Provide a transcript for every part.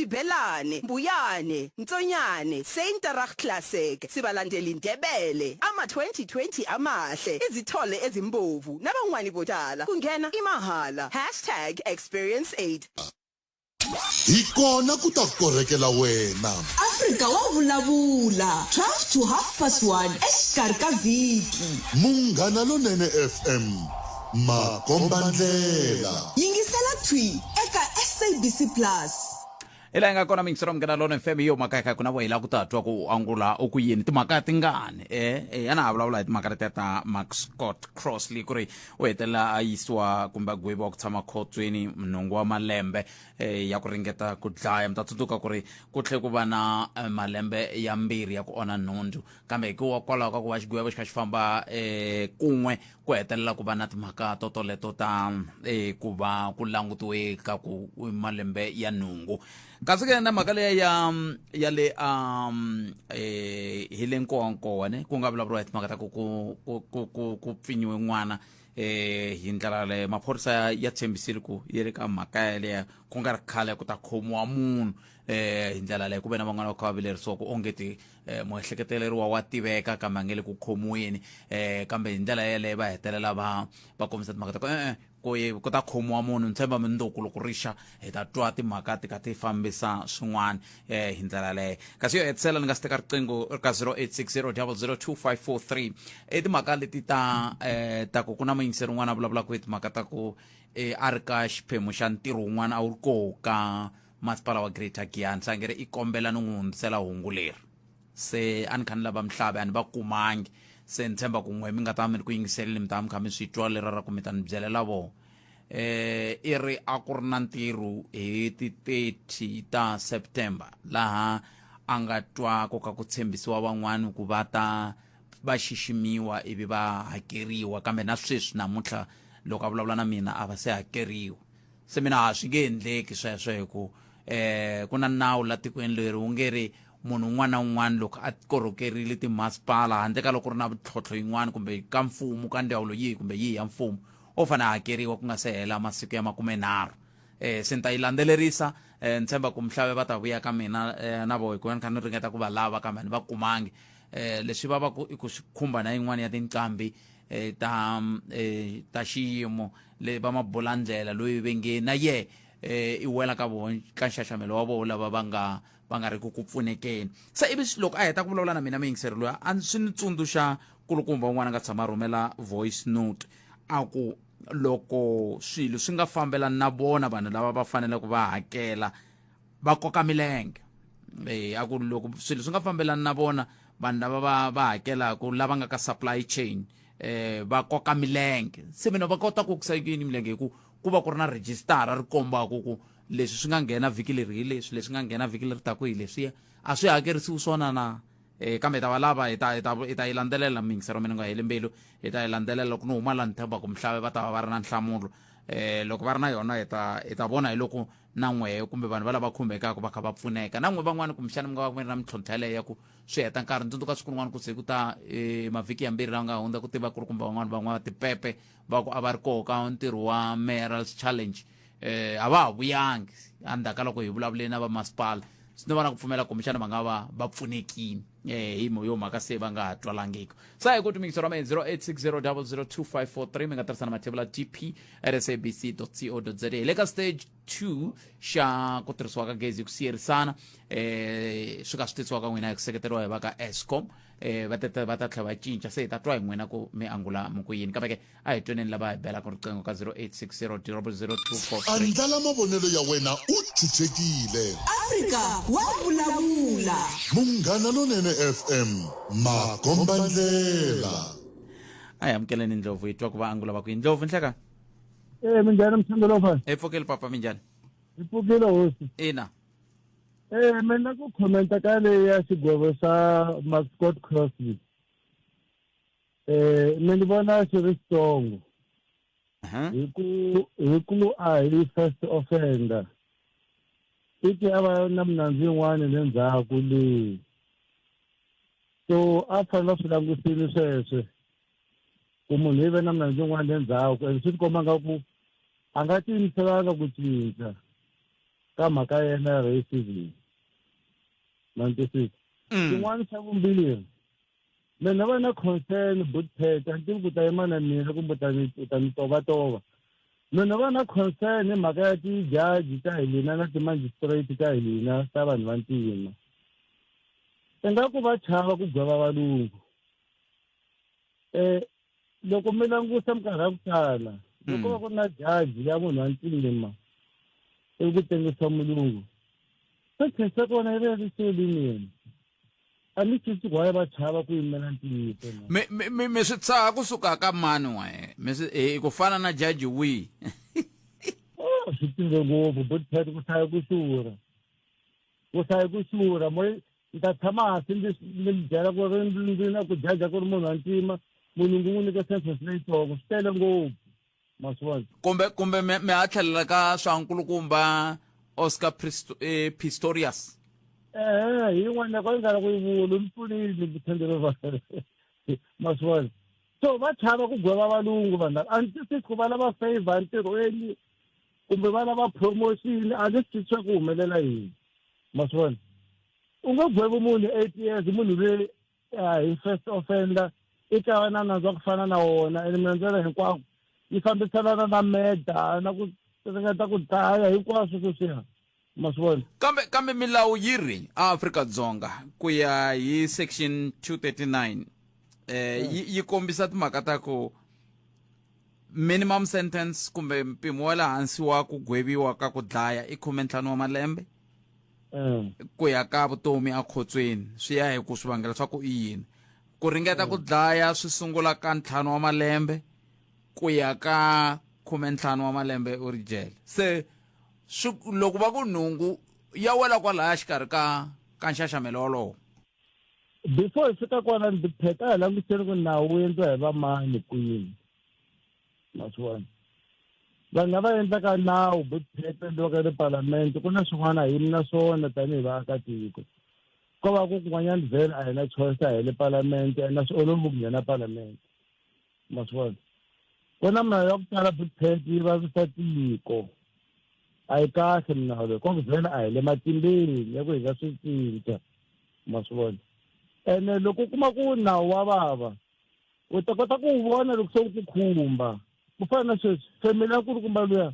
Xibelane, Mbuyane, Ntsonyane, Seinterag Classic, Sibalandeli Ndebele, Ama 2020 Amahle, Izithole Ezimbovu na van'wani vo tala. Ku nghena i mahala. Hashtag Experience 8. Hi kona ku ta korhekela wena. Afrika wa vulavula, 12 to half past 1 exikarhi ka vhiki. Munghana Lonene FM, makombandlela. Yingisela thwi eka SABC Plus. Hi laha yi nga kona miyingiselo Munghana Lonene FM hi yo mhaka ya kha ku na vo hi lava ku ta twa ku u angula u ku yini timhaka tingani e e yana ha vulavula hi timhaka letiya ta Mark Scott Crossley ku ri u hetelela a yisiwa kumbe a gweviwa ku tshama khotsweni nhungu wa malembe eh, ya ku ringeta ku dlaya mi ta tsundzuka ku ri ku tlhe ku va na eh, malembe ya mbirhi ya ku onha nhundzu kambe hikuva kwalaho ka ku va xigwevo xi kha xi famba eh, kun'we ku hetelela ku va na timhaka to toleto ta eh, ku va ku langutiwe ka ku malembe ya nhungu kasi ke na mhaka leya ya ya le um eh, hi le nkowankowa ne ku nga vulavuriwa hi timhaka ta ku ku ku ku ku ku pfinyiwe n'wana eh hi ndlela leyo maphorisa ya tshembisile ku yi ri ka mhaka yaleyo ku nga ri khale ku ta khomiwa munhu eh hi ndlela leyo ku ve na van'wana va kha va vilerisiwa ku onge ti eh, muehleketeleriwa wa tiveka kambe a nge le ku khomiweni eh kambe hi ndlela yeleyo va hetelela va va kombisa timhaka ta ku e-e ku ku ta khomiwa munhu ni tshemba mundzuku loko ri xa hi ta twa timhaka ti kha ti fambisa swin'wana eh hi ndlela leyo kasi yo hetisela ni nga si teka riqingho ka 0860 002543 i timhaka leti ta eh ta ku ku na muyingiseri un'wana a vulavulaka hi timhaka ta ku eh, a ri ka xiphemu xa ntirho wun'wana a wu ri koho ka masipala wa Greater Giyani se a nge ri i kombela ni n'wi hundzisela hungu leri se a ni kha ni lava mihlave a ni va kumangi se ni tshemba ku n'we mi nga ta mi ri ku yingiseleni mi ta mi kha mi swi twa lera ra ku mi ta ni byelela vona eh i ri a ku ri na ntirho hi ti 30 ta September laha a nga twa ku ka ku tshembisiwa van'wana ku va ta va xiximiwa ivi va hakeriwa kambe na sweswi namuntlha loko a vulavula na mina a va se hakeriwa se mina a swi nge endleki sweswo hi ku eh ku na nawu la tikweni leri wu nge ri munhu un'wana na un'wana loko a korhokerile timasipala handle ka loko ku ri na tlhontlho yin'wana kumbe ka mfumo ka ndzawulo yihi kumbe yihi ya mfumo u fanele a hakeriwa ku nga se hela masiku ya makumenharhu eh se ni ta yi landzelerisa eh ni tshemba ku mhlave va ta vuya ka mina eh, na voho hikuva ni kha ni ringeta ku va lava kambe ni va kumangi eh leswi va va ku i ku swi khumba na yin'wana ya tinqambi eh, ta eh, ta xiyimo le va mabulandlela loyi ve nge na ye eh, i wela ka voho ka nxaxamelo wa voho lava va nga va nga ri ku ku pfunekeni se ivi loko a heta ku vulavula na mina muyingiseri loyi a swi ni tsundzuxa kulukumba un'wana a nga tshama a rhumela voice note a ku loko swilo swi nga fambelani na vona vanhu lava va faneleke va hakela va koka milenge eh a ku loko swilo swi nga fambelani na vona vanhu lava va va hakelaka lava nga ka supply chain eh va koka milenge se mina va kota ku kokisa yini milenge hi ku ku va ku ri na registara ri kombaka ku leswi swi nga nghena vhiki leri hi leswi leswi nga nghena vhiki leri taka hi leswiya a swi hakerisiwi swona na eh kambe hi ta va lava hi ta hi ta hi ta yi landzelela miyingiselo mina nga heli mbilu hi ta yi landzelela loko ni huma la ni tshemba ku mhlave va ta va va ri na nhlamulo eh loko va ri na yona hi ta hi ta vona hi loko na n'wehe kumbe vanhu va lava khumbekaka va kha va pfuneka na n'we van'wana kumbexana mi nga va mi ri na mintlhontlho yaleyo ya ku swi heta nkarhi ni tsundzuka siku rin'wana ku ze ku ta eh, mavhiki yambirhi lawa nga hundza ku tiva ku ri kumbe van'wana van'wana tipepe va ku a va ri koho ka ntirho wa mayorals challenge eh a va ha vuyangi endzhaku ka loko hi vulavule na vamasipala swi ni va na ku pfumela kumbexana va nga va va pfunekini eh hi yo mhaka se va nga ha twalangiki sa hi ku timikiselo ra mehe 0860002543 mi nga tirhisa na mathebula dp at sabc co za hi le ka stage 2 xa ku tirhisiwa ka gezi hi ku siyerisana eh swi ka swi tisiwa ka n'wina hi ku seketeriwa hi va ka escom eh va ta va ta tlhela va cinca se hi ta twa hi n'wina ku mi angula mi ku yini kambe ke a hi tweneni lava hi belaka riqingho ka 0860 00243 Andlala mavonelo ya wena u chuchekile. Afrika wa vulavula. Munghana Lonene FM, makombandlela. A hi amukeleni Ndlovu hi twa ku va angula va ku yini. Ndlovu nhleka. Eh minjhani mthando lofana? Hi pfukile papa minjhani? Hi pfukile hosi. Ina. Eh mina ku commenta ka leyi ya xigwevo xa Mascot Crosby. Eh mina ni vona xi ri xitsongo. Hi ku hi ku a hi first offender. I ti a va na minandzu yin'wana le ndzhaku leyi. So a fanele swi langusile sweswo. Ku munhu i ve na minandzu yin'wana le ndzhaku and swi tikomba nga ku a nga tiyimiselanga ku cinca. Ka mhaka ya yena ya racism. Ma ni twisisa? Xin'wana xa vumbirhi, mina va na concern Bootpet, a ni tivi ku ta yima na mina kumbe u ta ni u ta ni tovatova. Mina va na concern hi mhaka ya ti-judge ta hina na ti-magistrate ta hina ta vanhu va ntima. Ingaku va chava ku gweva valungu. Eh loko mi langusa minkarhi ya ku tala loko va ku ri na judge ya munhu wa ntima ivi ku tengisiwa mulungu sentence ya kona yi va yi ri so lenient a ni twisisi ku why va chava ku yimela ntiyiso na Mi mi mi mi swi tshaha kusuka ka mani n'we mi swi eh, ku fana na judge wihi Oh, swi tive ngopfu botpet ku hlaya ku xurha ku hlaya ku xurha mo ni ta tshama hansi ndzi ndzi mi byela ku ri ndzi na ku jaja ku ri munhu wa ntima mulungu n'wi nyika sentence leyitsongo swi tele ngopfu ma swi vona kumbe kumbe mi mi ha tlhelela ka swa nkulukumba Oscar Pristo, eh, Pistorius ehe hi yin'wana ya kona nga ku yi vula ni pfunile ku ma swi vona so va chava ku gweva valungu vanhu lava a ni twisisi ku va lava favor entirhweni kumbe va lava promotion a ni swi twisisi swa ku humelela yini ma swi vona u nge gwevi munhu 8 years munhu loyi hi first offender i ta va na nandzu wa ku fana na wona ene minandzu yona hinkwako yi fambisanana na murder na ku ringeta ku dlaya hinkwaswo sweswiya ma swi vona kambe kambe milawu yi ri aAfrika-Dzonga ku ya hi section 239 eh yi, yi kombisa timhaka ta ku minimum sentence kumbe mpimo wa le hansi wa ku gweviwa ka ku dlaya i 15 wa malembe ku ya ka vutomi ekhotsweni swi ya hi ku swivangelo swa ku i yini ku ringeta ku dlaya swi sungula ka ntlhanu wa malembe ku ya ka 15 wa malembe u ri jele se swi loko va ku nhungu ya wela kwalaya xikarhi ka ka nxaxamelo wolowo before hi fika kwalano dipheta a hi langutiseni ku nawu wu endliwa hi vamani kwini ma swi vona vanhu lava endlaka nawu bopheta endliwaka le palamende ku na swin'wana a yimi na swona tanihi vaakatiko ko va ku kun'wanyana vhele a hi na choice a hi le palamende ene a swi olovi ku nghena palamende ma swi vona ku na milawu ya ku tala bopheta yi vavisa tiko a yi kahle milawu leyi ko ku vhele a hi le matimbeni ya ku hi nga swi cinca ma swi vona ene loko u kuma ku nawu wa vava u ta kota ku wu vona loko se wu ku khumba ku fana na sweswi family ya kulukumba luya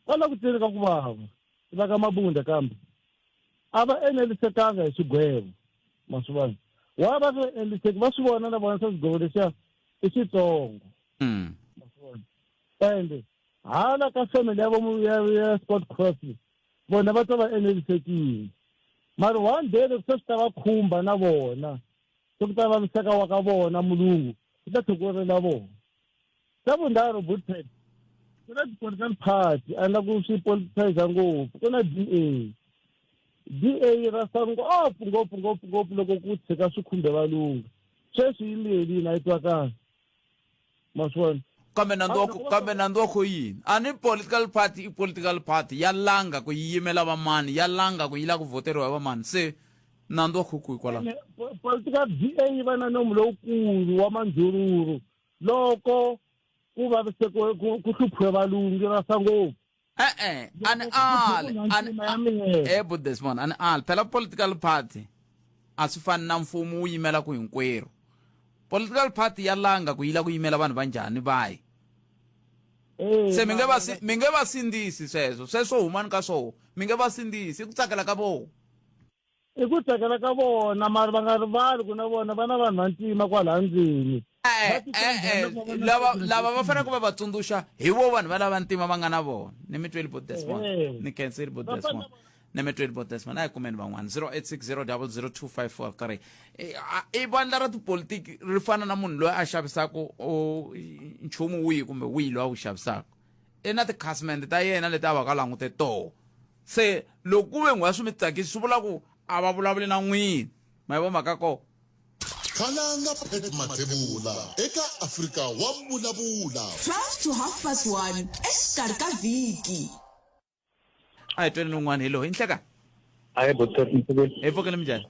va la ku teni ka ku vava va ka mabunda kambe a va enelisekanga hi swigwevo ma swi vona wa va swi eneliseki va swi vona na vona swa swigwevo lexiya i xitsongo ma swi vona ende hala ka family ya vo ya Scott Crosby vona va ta va enelisekile mara one day loko se swi ta va khumba na vona se ku ta vaviseka wa ka vona mulungu ku ta tlhoko la vona xa vunharhu butpet ku na ti-political party a na ku swi politicize ngopfu ku na d a d a yi rasa ngopfu ngopfu ngopfu ngopfu loko ku tshika swi khumbe valungu sweswi yi miyelini a yi twakali ma swi vona kambe nandzu wa ku- kambe nandzu wa kho yini a ni political party i political party ya langa ku yi yimela vamani ya langa ku yi lava ku voteriwa hi vamani se nandzu wa kho kwihi kwalano Ene, political da yi va na nomu lowukulu wa mandzhururu loko ku vavisekiwe ku hluphiwe valungu yi rasa ngopfu e-e a ni ali a ni e but Desmond a ni ali phela political party a swi fani na mfumo wu yimela ku hinkwerhu political party ya langa ku yi lava ku yimela vanhu va njhani vahi se mi nge va mi nge va sindzisi sweswo sweswo humani ka swoho mi nge va sindzisi i ku tsakela ka vona I ku tsakela ka vona mara va nga rivali ku na vona va na vanhu va ntima kwalaha ndzeni E-e, lava lava va faneleke va va tsundzuxa hi vo vanhu va lava ntima va nga na vona ni mi tweli bo Desmond ni khenseli bo Desmond ni mi tweli bo Desmond a hi kumeni van'wana 0860002543 i vandla ra tipolitiki ri fana na munhu loyi a xavisaka nchumu wihi kumbe wihi loyi a wu xavisaka i na tikhasimende ta yena leti a va ka langute toho se loko ku ve n'hwa swi mi tsakisi swi vula ku a va vulavuli na n'wini ma yi vo mhaka kona Khalanga Pat Mathebula eka Afrika wa Vulavula. 12 to half past 1 exikarhi ka vhiki. A hi tweni un'wana hi loyi nhleka. Ahee boti mi pfukile? Hi pfukile minjhani?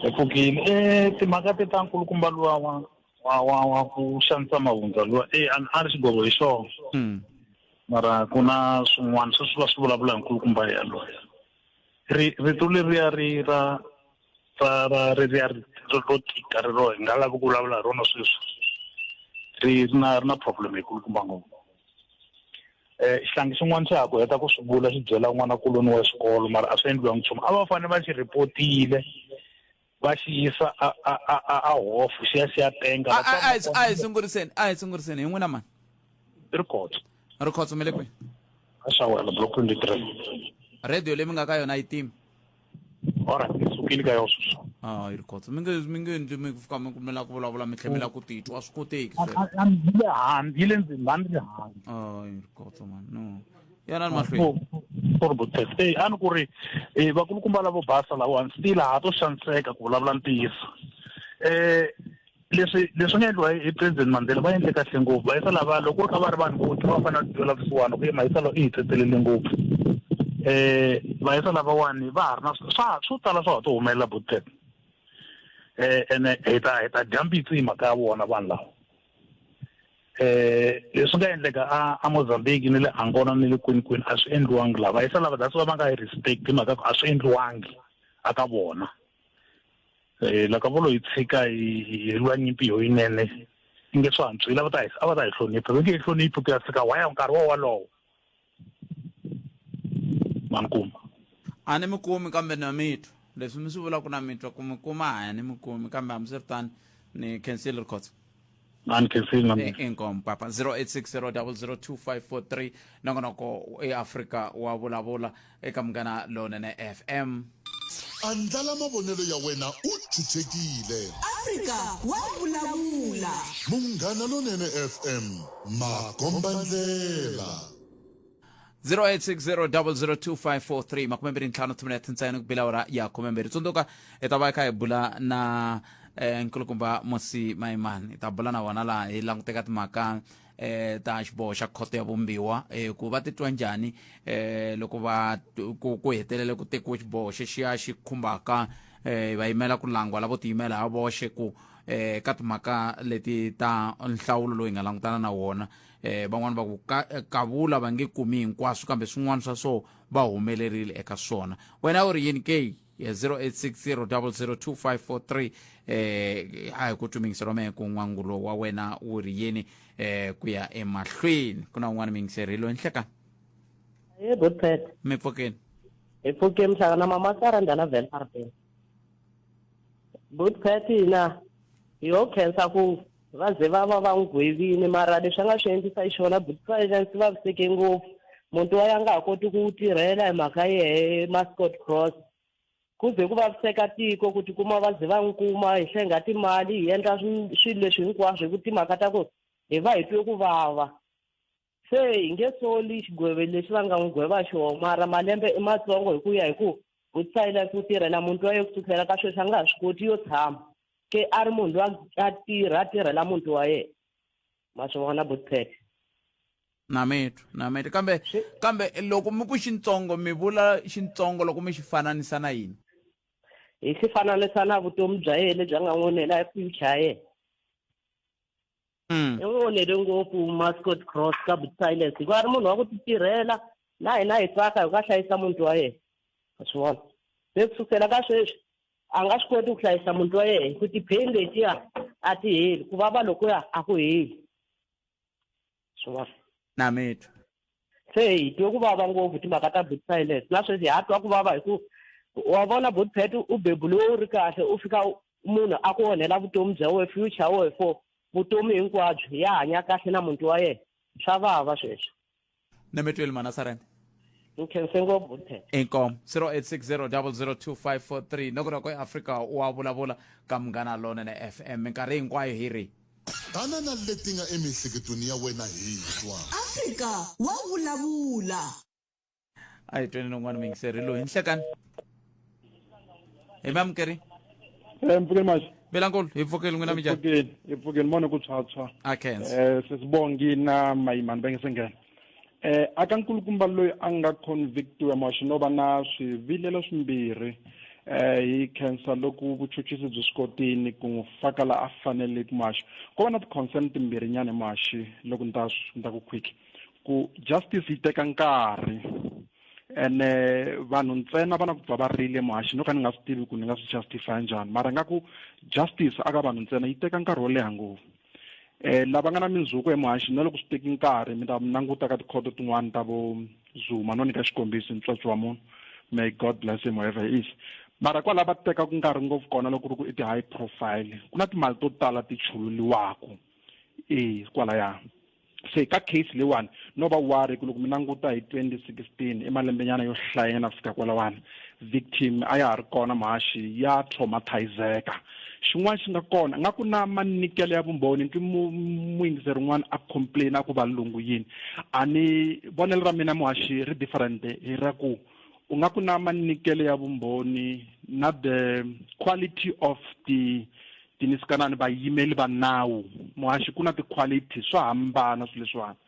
Hi pfukile. Eh timhaka te ta nkulukumba luwa wa wa wa wa ku xanisa mavundza luwa eh a ni a ri xigwevo hi xona. Mara ku na swin'wana sweswi va swi vulavula hi nkulukumba yaloye. Ri rito leriya ri ra ra ra reriya ri ro tika rero hi nga lavi ku vulavula hi rona sweswi ri ri na ri na problem yikulukumba ngopfu. Eh xihlangi xin'wana xa ha ku heta ku swi vula xi byela n'wanakuloni wa xikolo mara a swi endliwangi nchumu a va fanele va xi ripotile va xi yisa a a a a a hofo xi ya xi ya tenga A a a hi a hi sunguriseni a hi sunguriseni hi n'wina mani i rikhotso rikhotso mi le kwihi a xawela block 23 radio leyi mi nga ka yona yi timi alright ni sukile ka yona sweswi ah yi rikhotso mi nge mi nge endli mi fika mi mi lava ku vulavula mi tlhela mi lava ku titwa a swi koteki sweswo yi le handle yi le ndzeni a ni ri handle ah yi rikhotso man no yanani mahlweni sorry botest eyi a ni ku ri um vakulukumba lavo basa lawani still ha to xaniseka ku vulavula ntiyiso um leswi leswi nga endliwa hi president Mandela va endle kahle ngopfu va yisa lava loko ku ri ka va ri vanhu vo twa va fanele va twela vusiwana ku ye mayisa lawa i hi tsetselele ngopfu um va yisa lavawani va ha ri na swa swo tala swa ha to humelela botep um ene hi ta hi ta dya mbitsi hi mhaka ya vona vanhu lava eh leswi nga endleka a a Mozambique ni le Angola ni le kwini kwini a swi endliwangi lava yisa lava that's why va nga yi respect hi mhaka ku a swi endliwangi a ka vona eh loko vo lo yi tshika hi hi lwa nyimpi yo yinene inge swi antswile a va ta hi a va ta hi hlonipha va nge hi hloniphi ku ya fika waya nkarhi wa walowo ma ni kuma a ni mi kumi kambe na mi twa leswi mi swi vulaka na mi twa ku mi kuma a ni mi kumi kambe hambiswiritano ni khensile rikhotso a ni khensile na mina inkomu papa 0860002543 nongonoko eafrika wa vulavula eka munghana lonene fm Andlala mavonelo ya wena u chuchekile. Afrika wa vulavula. Munghana Lonene FM, makombandlela. 0860002543 25 timinete ntsena ku bila awara ya 12 tsundzuka hi ta va hi kha hi bula na eh, nkulukumba musi mayimani hi ta bula na vona laha hi languteka timhaka eh ta xiboho xa khoto ya vumbiwa eh ku va titwa njhani eh loko va ku ku hetelele ku tekiwa xiboho xexiya xi khumbaka eh va yimela ku langwa lavo tiyimela ha voxe ku eh ka timhaka leti ta nhlawulo lowu hi nga langutana na wona eh van'wana va ku kavula va nge kumi hinkwaswo kambe swin'wana swa swo va humelerile eka swona wena u ri yini ke ya 0860002543 eh a hi ku twi mingiseri wa mehe ku n'wangulo wa wena wu ri yini eh ku ya emahlweni ku na un'wana mingiseri hi loyi nhleka Hey, Butpet. mi pfukeni Hi pfuke mhlangana mama Sara ndala Velfarden. Butpet hina hi yo khensa ku va ze va va va n'wi gwevini mara leswi a nga swi endlisa xiswona Butpet swi vaviseke ngopfu. Muti wa ya nga ha koti ku wu tirhela hi mhaka yehe Mascot Cross. Ku ze ku vaviseka tiko ku tikuma va ze va n'wi kuma hi hlenga timali hi endla swilo leswi hinkwaswo hi ku timhaka ta ku hi va hi twe ku vava. Se hi nge soli xigwevo lexi va nga n'wi gweva xona mara malembe i matsongo hi ku ya hi ku Good Silas u tirhela muti wa yena ku sukela ka sweswi a nga ha swi koti yo tshama ke a ri munhu loyi a tirha a tirhela muti wa yena ma swi vona Butpet na mi twa na mi twa kambe kambe loko mi ku xintsongo mi vula xintsongo loko mi xi fananisa na yini hi xi fananisa na vutomi bya yena lebyi a nga n'wi onhela future ya yena i n'wi onhele ngopfu Mascot Cross ka Good Silence hikuva a ri munhu wa ku ti tirhela na hina hi tsaka hi ku a hlayisa muti wa yena wa swi vona se ku sukela ka sweswi a nga swi koti ku hlayisa muti wa yena hi ku ti-pain letiya a ti heli ku vava lokuya a ku heli swi vona na mi twa se hi twe ku vava ngopfu timhaka ta good silence na sweswi ha twa ku vava hi ku wa vona good pet u bebuliwe u ri kahle u fika munhu a ku onhela vutomi bya wena future ya wena for vutomi hinkwabyo ya hanya kahle na muti wa yena swa vava sweswo na mi tweli mana sarende nkhense ngopfu good pet inkomo 0860002543 nongonoko eafrika wa vulavula ka munghana lonene fm minkarhi hinkwayo hi ri Tana na leti nga emiehleketweni ya wena hi twa. Afrika wa vulavula. A hi tweni non'wana muyingiseri loyi nhlekani hi mamukeri Eh, mpfukeni maxi Velankulu hi pfukile n'wina minjhani pfukeni hi pfukeni mone ku tshwatshwa a khensa eh sesibongi na mayimani va nge se nghena eh aka nkulukumba loyi a nga convictiwa maxi no va na swivilelo swimbirhi eh hi khensa loko vuchuchisi byi swi kotini ku n'wi faka la a fanele ku maxi ko va na ti-concern timbirhi nyana maxi loko ni ta ni ta ku quick. Ku justice yi teka nkarhi ene vanhu ntsena va na ku pfa va rile muhaxi no ka ni nga swi tivi ku ni nga swi justify njhani mara nga ku justice aka vanhu ntsena yi teka nkarhi wo leha ngopfu eh lava nga na mindzhuko emuhaxi na loko swi teki nkarhi mi ta languta ka tikhoto tin'wana ta vo Zuma no nyika xikombiso ntswatsi wa munhu may God bless him wherever he is mara kwala va tekaka nkarhi ngopfu kona loko ku ri ku i ti-high profile ku na timali to tala ti chululiwaku e kwalaya se ka case leyiwani no va worry ku loko mi languta hi 2016 i malembenyana yo hlayanyana ku fika kwalawani victim a ya ha ri kona mhaxi ya traumatizeka xin'wana xi nga kona nga ku na manikelo ya vumbhoni ni twi muyingiseri un'wana a complain a ku valungu yini a ni vonelo ra mina muhaxi ri different hi ra ku u nga ku na manikelo ya vumbhoni na the quality of the tinisikanani vayimeli va nawu muhaxi ku na ti-quality swa hambana swilo leswiwani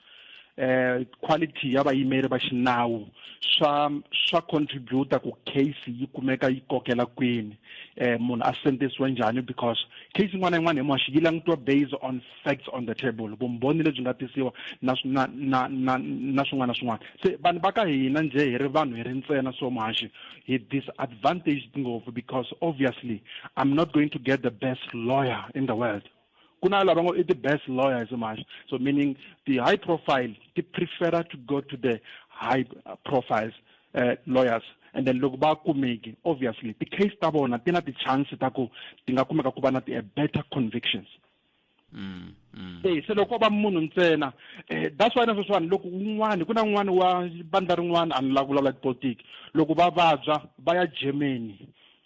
eh quality ya vayimeri va xinawu swa swa contributor ku case yi kumeka yi kokela kwini eh munhu a sentesiwa njhani because case yin'wana na yin'wana hi muhaxi yi langutiwa based on facts on the table vumbhoni lebyi nga tisiwa na na na na na swin'wana na swin'wana se vanhu va ka hina njhe hi ri vanhu hi ri ntsena so muhaxi hi disadvantaged ngopfu because obviously i'm not going to get the best lawyer in the world ku na lava ngo i the best lawyers muhaxi so meaning the high profile ti prefer to go to the high profiles lawyers and then loko va kumeki obviously ti-case ta vona ti na ti-chance ta ku ti nga kumeka ku va na ti-better convictions mm, mm. e se loko va munhu ntsena eh, that's why na sweswiwani loko un'wani ku na un'wani wa vandla rin'wana a ni lava ku vulavula tipolitiki loko va vabya va ya Germany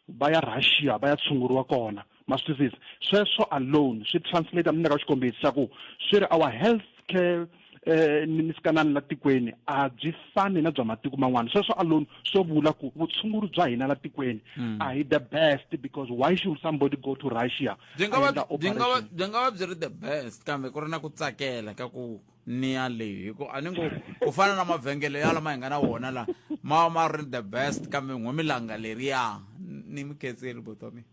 va ya Russia va ya tshunguriwa kona ma swi twisisa sweswo alone swi translate mi nyika xikombiso xa ku swi ri our health care eh ni sikanani la tikweni a byi fani na bya matiko man'wana sweswo alone swo vula ku vutshunguri bya hina la tikweni mm. a hi the best because why should somebody go to Russia byi nga va byi nga va byi nga va byi ri the best kambe ku ri na ku tsakela ka ku niya leyi hi ku a ni ngo ku fana na mavhengele ya lama hi nga na wona la ma ma ri the best kambe n'wamilanga leriya ni mi khenseli buti wa mina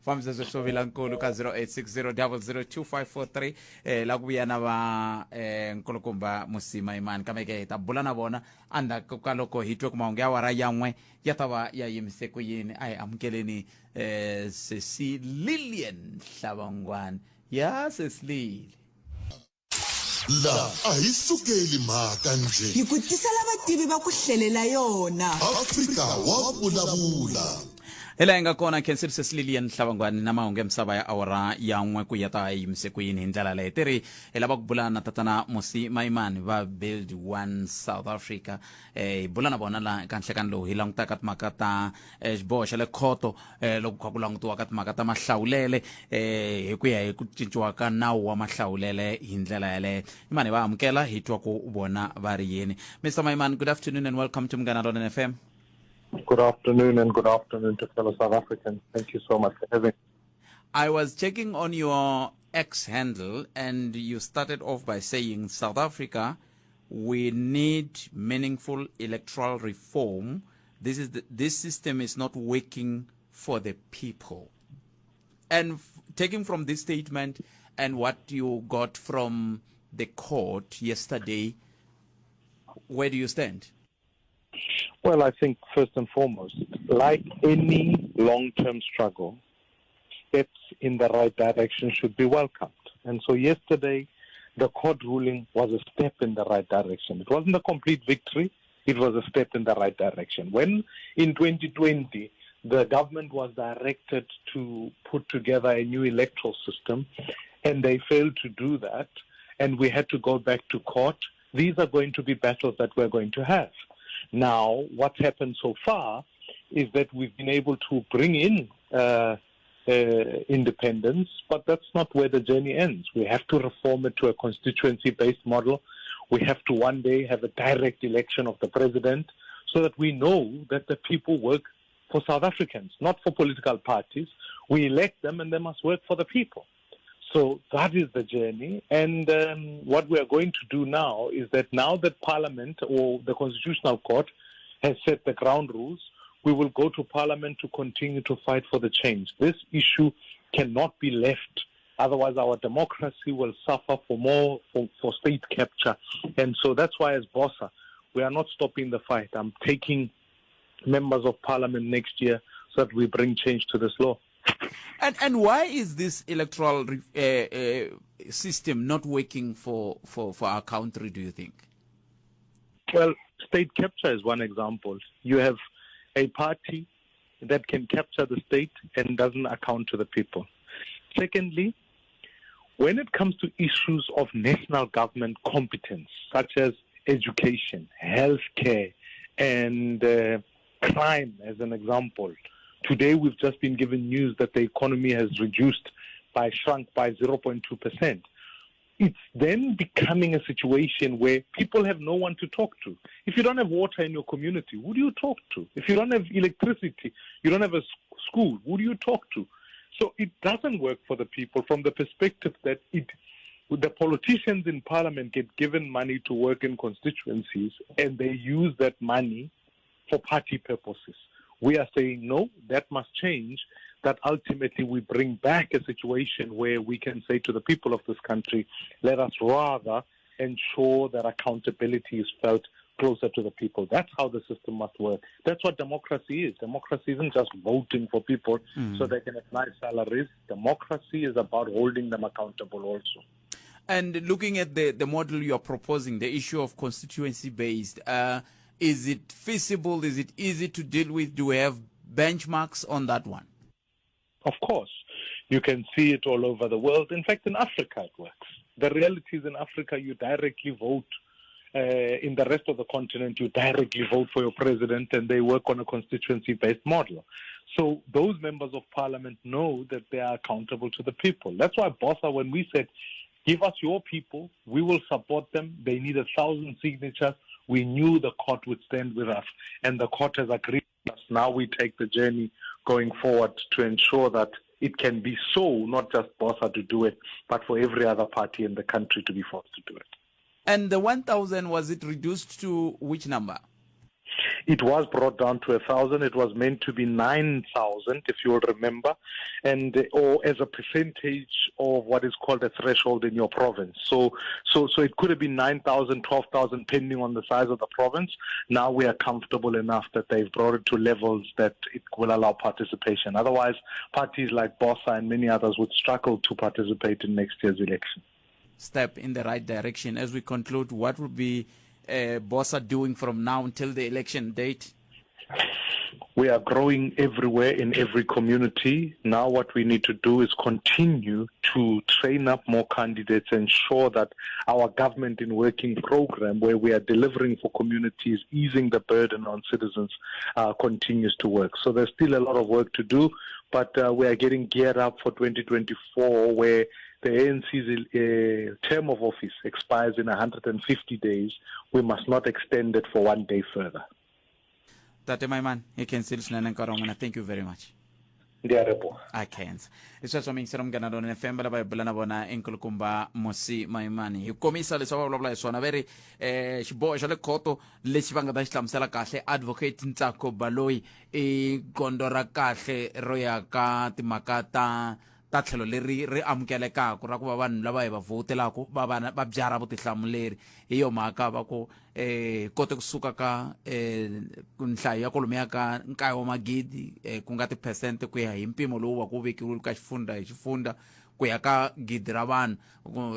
fambisa sweswo vilankulu ka 0860 002543 eh la ku vuya na va eh nkulukumba musima imani kambe ke hi ta bula na vona endzhaku ka loko hi twe ku mahungu ya awara yan'we ya ta va ya yimise ku yini a hi amukeleni eh sesi Lilian Hlavangwani ya sesi Lili La a hi sukeli mhaka njhe. Hi ku tisela vativi va ku hlelela yona. Afrika wa vulavula. Hi laha hi nga kona khensile sesi Lilian Hlavangwani na mahungu ya misava ya awara ya n'we ku ya ta yimise ku yini hi ndlela leyi ti ri hi lava ku bula na tatana Musi Maimani va Build One South Africa eh hi bula na vona la ka nhlekani lowu hi langutaka timhaka ta eh, xiboho xa le khoto eh, loko kha ku langutiwa ka timhaka ta mahlawulele eh, hi ku ya hi ku cinciwa ka nawu wa mahlawulele hi ndlela yaleyo imani va amukela hi twa ku vona va ri yini Mr Maimani good afternoon and welcome to Munghana Lonene FM Good afternoon and good afternoon to fellow South Africans. Thank you so much for having me. I was checking on your X handle and you started off by saying South Africa we need meaningful electoral reform. This is the, this system is not working for the people. And taking from this statement and what you got from the court yesterday, where do you stand? Well, I think first and foremost, like any long-term struggle, steps in the right direction should be welcomed. And so yesterday, the court ruling was a step in the right direction. It wasn't a complete victory. It was a step in the right direction. When in 2020, the government was directed to put together a new electoral system, and they failed to do that, and we had to go back to court. These are going to be battles that we're going to have. Now, what's happened so far is that we've been able to bring in independence, but that's not where the journey ends. We have to reform it to a constituency-based model. We have to one day have a direct election of the president so that we know that the people work for South Africans, not for political parties. We elect them and they must work for the people. So that is the journey. And what we are going to do now is that now that Parliament or the Constitutional Court has set the ground rules, we will go to Parliament to continue to fight for the change. This issue cannot be left Otherwise, our democracy will suffer for more for, for state capture. And so that's why, as BOSA, we are not stopping the fight. I'm taking members of parliament next year so that we bring change to this law. And and why is this electoral uh, uh, system not working for, for, for our country, do you think? Well, state capture is one example. You have a party that can capture the state and doesn't account to the people. Secondly, when it comes to issues of national government competence, such as education, healthcare, and uh, crime, as an example, today we've just been given news that the economy has reduced by shrunk by 0.2%. It's then becoming a situation where people have no one to talk to. If you don't have water in your community, who do you talk to? If you don't have electricity, you don't have a school, who do you talk to? So it doesn't work for the people from the perspective that it the politicians in parliament get given money to work in constituencies and they use that money for party purposes. We are saying no, that must change. That ultimately we bring back a situation where we can say to the people of this country, let us rather ensure that accountability is felt closer to the people. That's how the system must work. That's what democracy is. Democracy isn't just voting for people mm. so they can have nice salaries. Democracy is about holding them accountable also. And looking at the, the model you are proposing, the issue of constituency based, uh, is it feasible? Is it easy to deal with? Do we have benchmarks on that one? Of course. You can see it all over the world. In fact, in Africa, it works. The reality is in Africa, you directly vote. Uh, in the rest of the continent, you directly vote for your president and they work on a constituency based model. So those members of parliament know that they are accountable to the people. That's why BOSA, when we said, give us your people, we will support them. They need a thousand signatures. We knew the court would stand with us, and the court has agreed with us. Now we take the journey going forward to ensure that it can be so, not just BOSA to do it, but for every other party in the country to be forced to do it. And the 1,000, was it reduced to which number? It was brought down to a thousand. It was meant to be 9,000, if you will remember, and or as a percentage of what is called a threshold in your province. So, so, so it could have been 9,000, 12,000, depending on the size of the province. Now we are comfortable enough that they've brought it to levels that it will allow participation. Otherwise, parties like BOSA and many others would struggle to participate in next year's election. Step in the right direction. As we conclude, what would be uh, BOSA doing from now until the election date? We are growing everywhere in every community. Now, what we need to do is continue to train up more candidates, ensure that our government in working program, where we are delivering for communities, easing the burden on citizens, uh, continues to work. So, there's still a lot of work to do, but uh, we are getting geared up for 2024, where the ANC's uh, term of office expires in 150 days. We must not extend it for one day further. Tate Maimane, hi khensile swinene nkarhi wa n'wina. Thank you very much. Ndi a leboha. A khensa. Hi sweswo miyingiseri Munghana Lonene FM lava hi bula na vona i nkulukumba Musi Maimane. Hi komisa leswi va vulavula hi swona ve ri eh xiboho xa le khoto lexi va nga ta xi hlamusela kahle advocate Ntsako Baloyi i gondzo ra kahle ro ya ka timhaka ta ta tlhelo leri ri amukelekaka ra ku va vanhu lava hi va vhotelaku va va va byarha vutihlamuleri hi yo mhaka va ku eh kote kusuka ka eh nhlayo ya kwalomuya ka nkaye wa magidi eh, ku nga tiphesente ku ya hi mpimo lowu va ku vekiwile ka xifundza hi xifundza ku ya ka gidi ra vanhu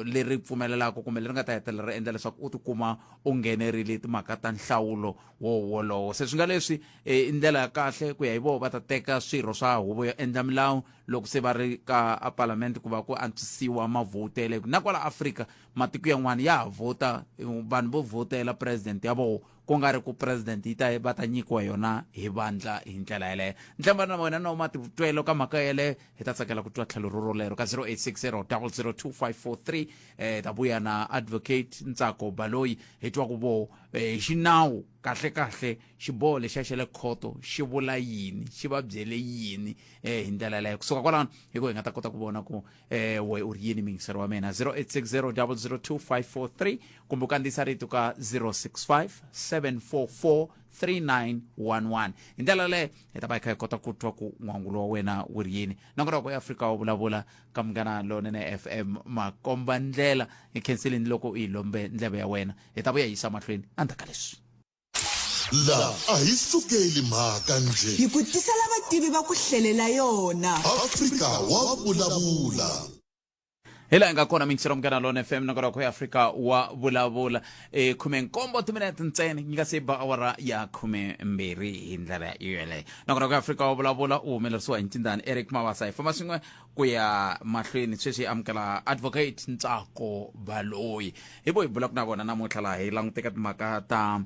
leri pfumelelaka kumbe leri nga ta hetelela ri endla leswaku u tikuma u nghenerile timhaka ta nhlawulo wo wolowo se swi nga leswi i ndlela ya kahle ku ya hi voho va ta teka swirho swa huvo yo endla milawu loko se va ri ka a palamende ku va ku antswisiwa mavhotele na kwala Afrika matiko yan'wana ya ha vhota vanhu vo vhotela president ya voho ku nga ri ku president yi ta va ta nyikiwa yona hi vandla hi ndlela yeleyo ntlembana na wena no matitwelo ka mhaka yeleyo hi ta tsakela ku twa tlhelo ro rolero ka 0860 002543 eh ta vuya na advocate Ntsako Baloyi hi twa ku vo eh, hi xinawu Kahle-kahle xiboho lexiya xa le khoto xi vula yini, xi va byele yini eh, hi ndlela yaleyo. Kusuka kwalano hi ku hi nga ta kota ku vona ku eh, we u ri yini muyingiseri wa mina. 0860 002 543 kumbe u kandziyisa rito ka 065 744 3911. Hi ndlela yaleyo hi ta va hi kha hi kota ku twa ku n'wangulo wa wena wu ri yini. Nongonoko ya Afrika wa vulavula ka Munghana Lonene FM makomba ndlela. Hi khenseleni loko u yi lombe ndleve ya wena. Hi ta vuya hi yisa mahlweni endzhaku ka leswi. La a hi sukeli mhaka njhe. Hi ku tisela vativi va ku hlelela yona. Afrika wa vulavula. Hi laha hi nga kona mingisero Munghana Lona FM nongonoko ya Afrika wa vulavula e 17 timinete ntsena yi nga se ba awara ya 12 hi ndlela yoyeleyo. Nongonoko ya Afrika wa vulavula u humelerisiwa hi ncindani Eric Mabasa. Hi famba swin'we ku ya mahlweni sweswi hi amukela Advocate Ntsako Baloyi. Hi vo hi bulaka na vona namuntlha laha hi languteka timhaka ta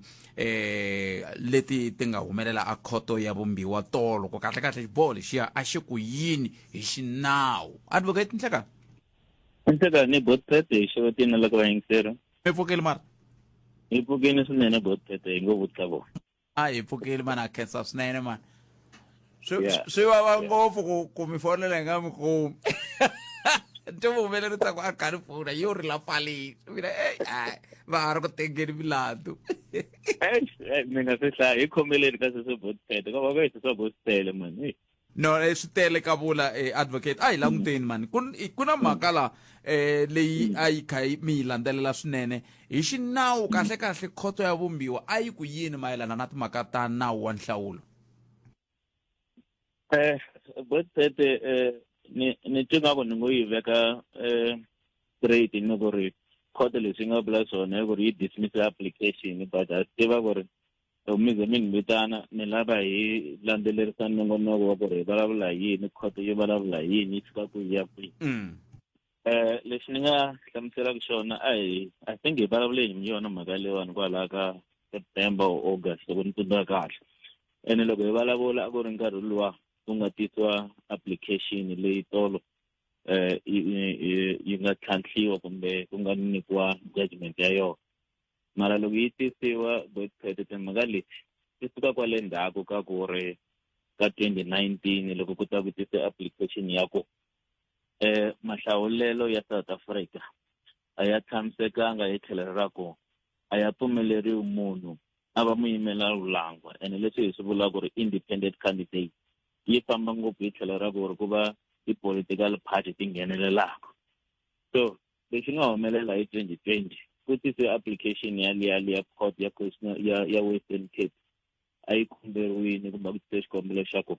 leti ti nga humelela a khoto ya vumbiwa tolo ku kahle kahle xiboho lexiya a xi ku yini hi xinawu. Advocate Nhlekani. Nhlekani Botpete hi xewetini na loko vayingiseri. Mi pfukile mara? Hi pfukile swinene Botpete hi ngo vutisa vona. A hi pfukile mani, a khensa swinene mani. Swi swi vava ngopfu ku ku mi fonela hi nga mi kumi. Nto humelerisa ku a kha ni fona yo ri la faleni. Mina ey hayi va ha ri ku tengeni milandzu. Mi nga swi hlaya hi khomeleni ka sweswo Botpete ka va ka swa ku swi tele mani. No, swi tele ka vula advocate. A hi languteni mani. Ku ku na mhaka la leyi a yi kha yi mi yi landzelela swinene hi xinawu. Kahle kahle khoto ya vumbiwa a yi ku yini mayelana na timhaka ta nawu wa nhlawulo? Botpete ni ni twi nga ku ni ngo yi veka straight ni ku ri khoto leswi yi nga vula swona i ku ri yi dismiss application, but ha swi tiva ku ri loko mi ze mi ni vitana mi lava hi landzelerisa nongonoko wa ku ri hi vulavula hi yini, khoto yi vulavula hi yini, yi fika kwihi ya kwihi. Lexi ni nga hlamuselaka xona a hi I think hi vulavule hi yona mhaka leyiwani kwalaya ka September or August loko ni tsundzuka kahle. Ene loko hi vulavula a ku ri nkarhi luwa ku nga tisiwa application leyi tolo yi nga tlhantlhiwa kumbe ku nga nyikiwa judgment ya yona. Mara loko yi tisiwa Botpete timhaka leti ti suka kwale ndzhaku ka ku ri ka 2019 loko ku ta ku tisa application ya ku mahlawulelo ya South Africa a ya tshamisekanga hi tlhelo ra ku a ya pfumeleriwi munhu a va muyimela vulangwa, ene leswi hi swi vulaka ku ri independent candidate yi famba ngopfu hi tlhelo ra ku ri ku va ti-political party ti nghenelelaka. So lexi nga humelela hi 2020 ku tisiwe application ya liya liya court ya ya ya Western Cape a yi komberiwile kumbe ku tisiwe xikombelo xa ku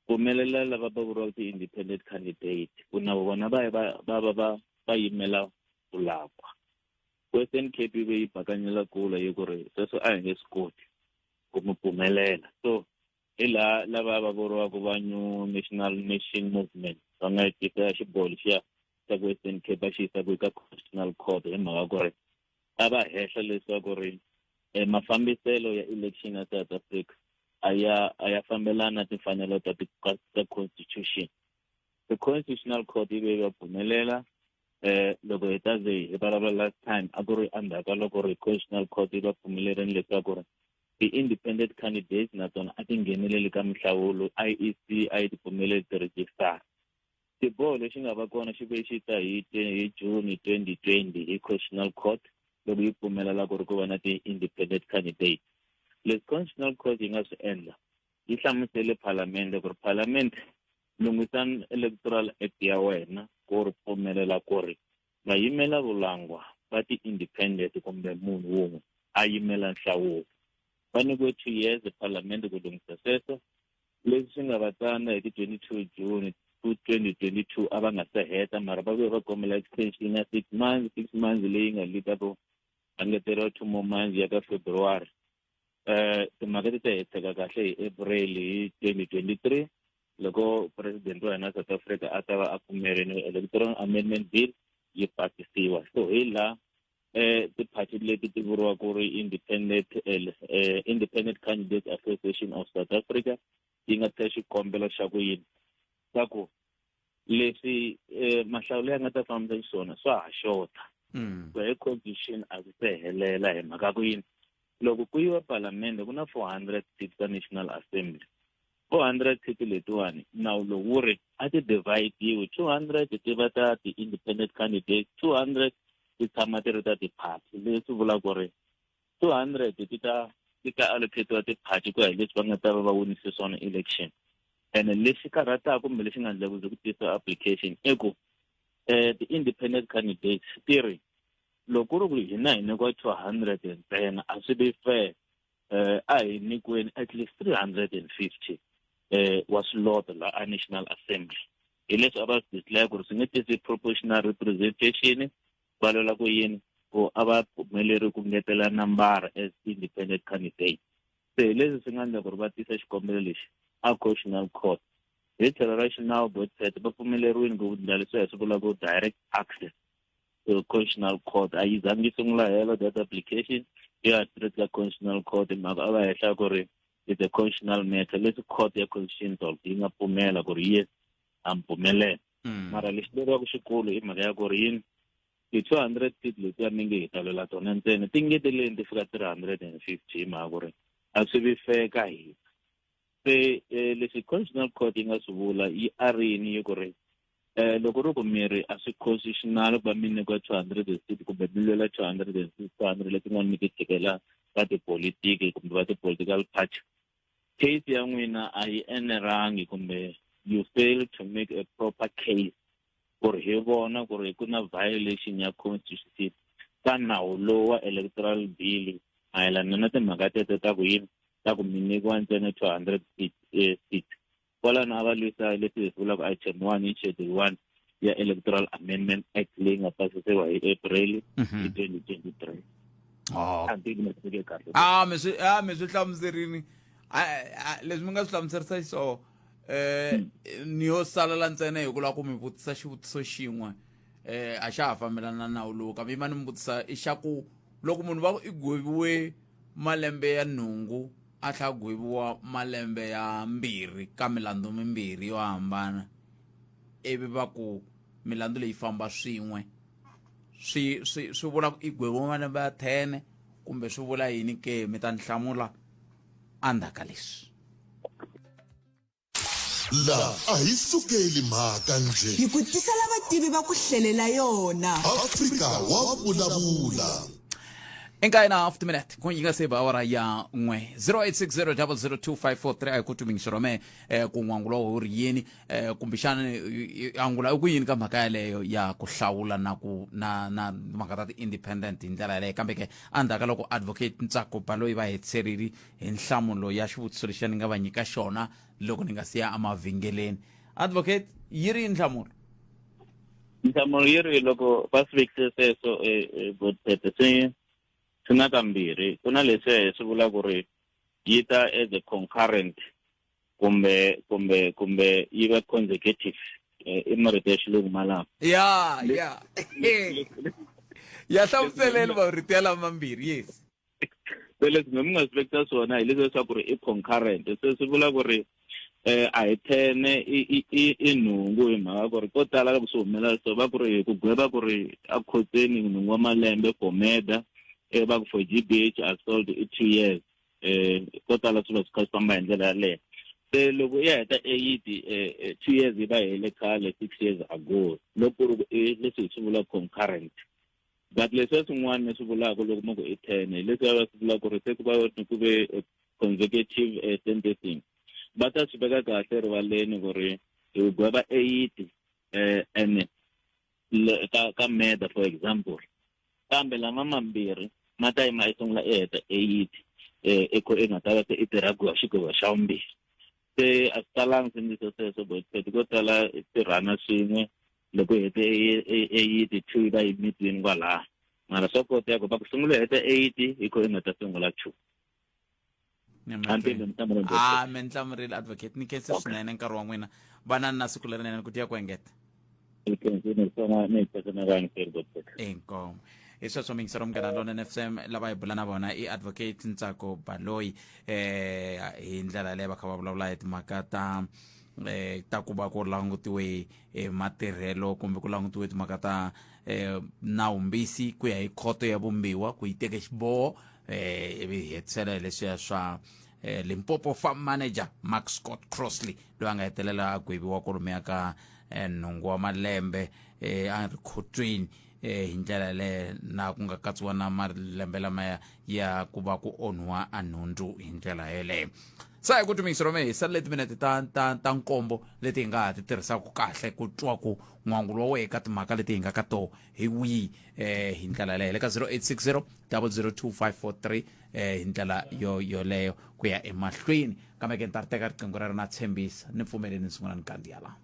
pfumelela lava va vuriwaka ti-independent candidate ku na vona va va va va va va yimela vulakwa. Western Cape yi ve yi bakanyela kule yi ku ri sweswo a hi nge swi koti ku mi pfumelela. So hi laha lava va vuriwaka va New National Nation Movement va nga tisa xiboho lexiya xa ku Western Cape va xi yisa ku ka Constitutional Court hi mhaka ku ri a va hehla leswaku ri mafambiselo ya election ya South Africa a ya a ya fambelana na timfanelo ta ta constitution. The Constitutional Court yi ve yi va pfumelela. Loko hi ta ze hi vulavula last time a ku ri endzhaku ka loko ri Constitutional Court yi va pfumelerini leswaku ri ti-independent candidates na tona a ti ngheneleli ka minhlawulo, IEC a yi ti pfumeleli ti register. Xiboho lexi nga va kona xi ve xi ta hi hi June 2020 hi Constitutional Court loko yi pfumelela ku ri ku va na ti-independent candidates. Leswi Constitutional Court yi nga swi endla, yi hlamusele Phalamende ku ri Phalamende lunghisani Electoral Act ya wena ku ri pfumelela ku ri vayimela vulangwa va ti-independent kumbe munhu wun'we a yimela nhlawulo. Va nyikiwe 2 years Phalamende ku lunghisa sweswo. Leswi swi nga va tsandza hi ti 22 June 2022 a va nga se heta, mara va vuye va kombela extension ya 6 months, 6 months leyi nga lead ku engeteriwa 2 more months ya ka February. Timhaka ti ta hetiseka kahle hi April hi 2023 loko president wa hina South Africa a ta va a pfumerile Electoral Amendment Bill yi pasisiwa. So hi laha ti-party leti ti vuriwaka ku ri Independent Candidates Association of South Africa yi nga teka xikombelo xa ku yini xa ku leswi mahlawulo ya nga ta fambisa xiswona swa ha xota. So hi constitution a swi se helela hi mhaka ku yini Loko ku yiwa palamende ku na 400 seats ta National Assembly. 400 seats letiwani nawu lowu wu ri a ti divide-iwi, 200 ti va ta ti-independent candidates, 200 ti tshama ti ri ta ti-party. Leswi vulaka ku ri 200 ti ta ti ta allocate-iwa ti-party ku ya hi leswi va nga ta va va winise swona election. Ene lexi karhataka kumbe lexi nga endla ku ze ku tisa application i ku ti-independent candidates ti ri loko ku ri ku hina hi nyikiwa 200 ntsena a swi vi fair a hi nyikiweni at least 350 wa swiloto la a National Assembly. Hi leswi a va swi declare ku ri swi nge tisi proportional representation, va lwela ku yini ku a va pfumeleri ku ngetela nambara as independent candidate. Se hi leswi swi nga endla ku ri va tisa xikombelo lexi a Constitutional Court. Hi tlhelo ra xinawu Botset va pfumeleriwile ku endla leswi hi swi vulaka direct access to Constitutional Court. A yi zangi yi sungula helo that application yi ya straight ka Constitutional Court, mhaka a va hehla ku ri it's a constitutional matter leswi court ya constitutional yi nga pfumela ku ri yes a mi pfumelela. Mara lexi leriwaka xikulu i mhaka ya ku ri yini ti-200 seat letiya mi nge hi ta lwela tona ntsena ti ngeteleni ti fika 350 hi mhaka ku ri a swi vi fair ka hina. Se leswi Constitutional Court yi nga swi vula yi arini yi ku ri loko ri ku miri a swi constitutional ku va mi nyikiwa 200 seat kumbe mi lwela 200 and 600 letin'wana mi ti tshikela va tipolitiki kumbe va ti-political party, case ya n'wina a yi enerangi kumbe you fail to make a proper case ku ri hi vona ku ri ku na violation ya constitution ka nawu lowu wa electoral bill mayelana na timhaka teto ta ku yini ta ku mi nyikiwa ntsena 200 seat. Kwalano a va lwisa leswi hi swi vulaka item 1 hi schedule 1 ya Electoral Amendment Act leyi nga pasisiwa hi April hi 2023. A ni tivi ni swi kahle. A mi swi a mi swi hlamuserini leswi mi nga swi hlamuserisa xiswona ni yo salela ntsena hi ku lava ku mi vutisa xivutiso xin'we a xa ha fambelana na nawu lowu kambe yima ni mi vutisa i xa ku loko munhu va ku i gweviwe malembe ya nhungu a tlhela a gweviwa malembe ya mbirhi ka milandzu mimbirhi yo hambana ivi va ku milandzu leyi famba swin'we swi swi swi vula ku i gweviwe malembe ya 10 kumbe swi vula yini ke mi ta ni hlamula endzhaku ka leswi. La a hi sukeli mhaka njhe. Hi ku tisela vativi va ku hlelela yona. Afrika wa vulavula. I nkaye na half timinete ku yi nga se ba awara ya n'we 0860002543 a hi ku tumi xirhome ku n'wangulo wu ri yini kumbexana angula i ku yini ka mhaka yaleyo ya ku hlawula na ku na na mhaka ta ti-independent hi ndlela yaleyo kambe ke endzhaku ka loko advocate Ntsako Baloyi va hetiserile hi nhlamulo ya xivutiso lexiya ni nga va nyika xona loko ni nga si ya emavhengeleni. Advocate, yi ri yini nhlamulo? Nhlamulo yi ri loko va swi vekise sweswo Godfred swi swi na kambirhi ku na leswiya hi swi vula ku ri yi ta as a concurrent kumbe kumbe kumbe yi va consecutive i marito ya xilungu malama. Ya ya ya hlamuseleni marito ya lama mambirhi yes. Se leswi mi nga swi vekisa swona hi leswi leswaku ri i concurrent, se swi vula ku ri a hi 10 i i i nhungu hi mhaka ku ri ko tala loko swi humelela so va ku ri hi ku gweva ku ri a khotsweni nhungu wa malembe for murder va ku for G_B_H assault i 2 years ko tala swi va swi kha swi famba hi ndlela yaleyo. Se loko i ya heta 8 2 years yi va hele khale 6 years ago loko ku ri ku i leswi hi swi vula concurrent. But leswiya swin'wana ni swi vulaka loko mi ku i 10 hi leswiya va swi vulaka ku ri se ku va ku ve consecutive sentencing va ta swi veka kahle rivaleni ku ri hi gweva 8 and ka ka murder for example kambe lama mambirhi ma ta yima i sungula i heta 8 i ko i nga ta va se i tirha xigwevo xa vumbirhi. Se a swi talangi swi endlisa sweswo but ko tala tirhana swin'we loko u hete 8 2 yi va yi mitwini kwalaha mara swa koteka ku va ku sungula u heta 8 hi ko i nga ta sungula 2. A mi nhlamurile advocate ni khense swinene nkarhi wa n'wina vanani na siku lerinene ku tiya ku engeta. Inkomu hi sweswo miyingisero munghana lonene FM lava hi bula na vona i advocate Ntsako Baloyi hi ndlela yaleyo va kha va vulavula hi timhaka ta ta ku va ku langutiwe matirhelo kumbe ku langutiwe timhaka ta nawumbisi ku ya hi khoto ya vumbiwa ku yi teke xiboho. eh ivi hi hetisela hi leswiya swa eh, limpopo farm manager mark scott crossley loyi a nga hetelela a gweviwa kwalomuya ka eh, nhungu wa malembe eh, a ri khotsweni eh, hi ndlela yaleyo na ku nga katsiwa na malembe lamaya ya ku va ku onhiwa a nhundzu hi ndlela yeleyo sa hi ku tumikisa rome hi salele timinete ta ta ta nkombo leti hi nga ha ti tirhisaka kahle ku twa ku n'wangulo wa wehe ka timhaka leti hi nga ka toho hi wihi eh hi ndlela yaleyo le ka 0860 002543 eh hi ndlela yo yoleyo ku ya emahlweni kambe ke ni ta ri teka riqingho rero na tshembisa ni pfumeleni ni sungula ni kandziya laha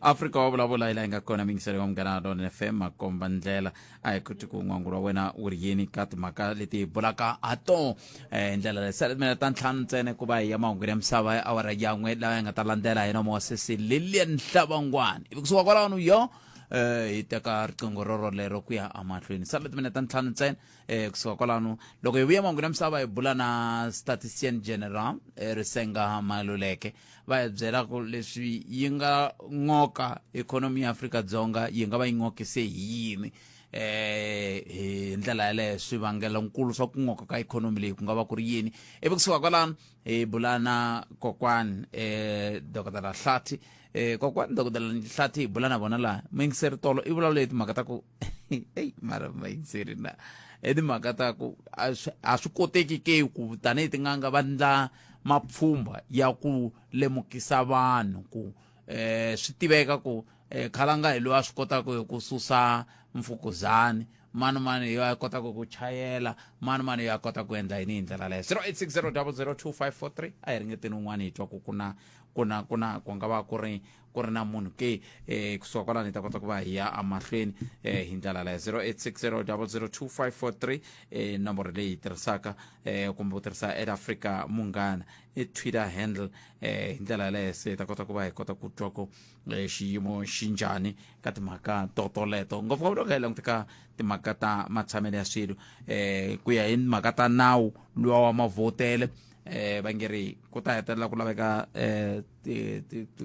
afrika wa vulavula hi laha yi nga kona mingiselo wa munghana lona fm makomba ndlela a hi kuti ku n'wangulo wa wena wu ri yini ka timhaka leti hi bulaka ha to hi ndlela leyi sale timina ta ntlhanu ntsena ku va hi ya mahungwini ya misava ya awara yan'we lawa ya nga ta landzela hi nomo wa sesi lilian hlavangwani ivi kusuka kwalano yo eh hi teka riqingho roro lero ku ya emahlweni sale timina ta ntlhanu ntsena eh kusuka kwalano loko hi vuya mahungwini ya misava hi bula na statistician general eh, risenga maluleke Va hi byela ku leswi yi nga n'oka ikhonomi ya Afrika-Dzonga yi nga va yi n'okise hi yini eh hi ndlela yaleyo swivangelonkulu swa ku n'oka ka ikhonomi leyi ku nga va ku ri yini ivi kusuka kwalano hi bula na kokwani eh dokodela Hlathi eh kokwani dokodela Hlathi hi bula na vona laha muyingiseri tolo i vulavula hi timhaka ta ku eyi mara vayingiseri na i timhaka ta ku a swi koteki ke ku tanihi tin'anga va ndla mapfhumba ya ku lemukisa vanhu ku eh swi tiveka ku eh, khalanga hi loyi a swi kotaka hi ku susa mfukuzani mani mani hi a kotaka ku chayela mani mani hi a kotaka ku endla yini hi ndlela leyo 0860002543 a hi ringeteni un'wana hi twa ku ku na ku na ku na ku nga va ku ri ku ri na munhu ke eh kusuka kwalano hi ta kota ku va hi ya emahlweni eh hi ndlela leyo 0860002543 eh nomboro leyi yi tirhisaka eh kumbe u tirhisa at Africa Munghana i Twitter handle eh hi ndlela yaleyo se hi ta kota ku va hi kota ku twa ku eh, xiyimo xi njhani ka timhaka to toleto ngopfungopfu loko hi languta ka timhaka ta matshamelo ya swilo eh ku ya hi mhaka ta nawu luwa wa mavhotele eh va nge ri ku ta hetelela ku laveka eh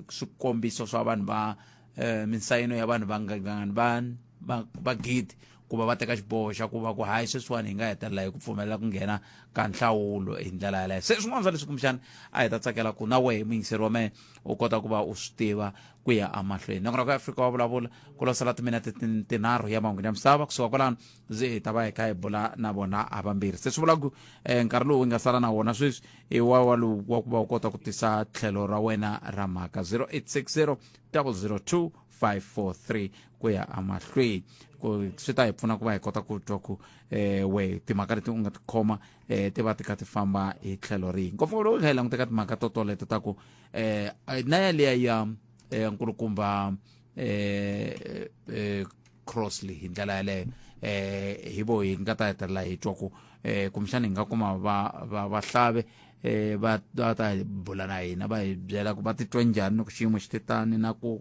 swikombiso swa vanhu va eh minsayino ya vanhu va ngangani va va va gidi ku va va teka xiboho xa ku va ku hayi sweswiwani hi nga hetelela hi ku pfumelela ku nghena ka nhlawulo hi ndlela yaleyo se swin'wana swa leswi kumbexana a hi ta tsakela ku na wehe muyingiseri wa mehe u kota ku va u swi tiva ku ya emahlweni nakona ku afrika wa vulavula ku lo sala timinete tinharhu ya mahungwini ya misava kusuka kwalano ndzi hi ta va hi kha hi bula na vona havambirhi se swi vula ku um nkarhi lowu hi nga sala na wona sweswi i wa wa lowu wa ku va u kota ku tisa tlhelo ra wena ra mhaka 0860 002 543 ku ya emahlweni ku swi ta hi pfuna ku va hi kota ku twa ku eh we timhaka leti u nga ti khoma eh ti va ti kha ti famba hi tlhelo rihi ngopfungopfu loko hi kha hi languta ka timhaka to toleto ta ku eh na yaliya ya eh nkulukumba eh eh Crossley hi ndlela yaleyo eh hi vo hi nga ta hetelela hi twa ku eh kumbexana hi nga kuma va va vahlave eh va va ta bula na hina va hi byela ku va titwa njhani loko xiyimo xi te tani na ku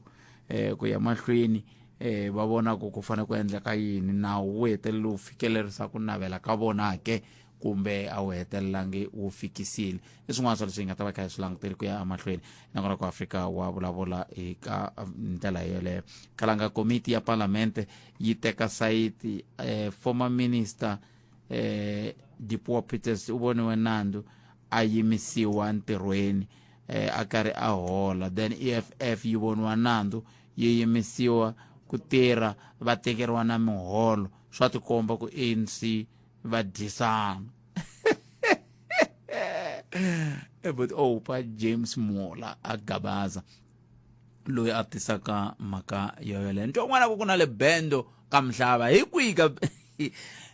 eh ku ya mahlweni eh va vona ku ku fanele ku endleka yini nawu wu hetelela wu fikelerisa ku navela ka vona ke kumbe a wu hetelelangi wu fikisile i swin'wana swa leswi hi nga ta va kha hi swi languteli ku ya emahlweni nakona ku afrika wa vulavula hi ka ndlela yoleyo khalanga komiti ya palamente yi teka sayiti eh, former minister eh, Dipuo Peters u voniwe nandzu a yimisiwa ntirhweni eh, a karhi a hola then EFF yi voniwa nandzu yi yimisiwa ku tirha va tekeriwa na miholo swa tikomba ku ANC va dyisana but opa James Mola a gabaza loyi a tisaka mhaka yoyoleyo nto un'wana ku ku na le bendo ka mhlava hi kwihi ka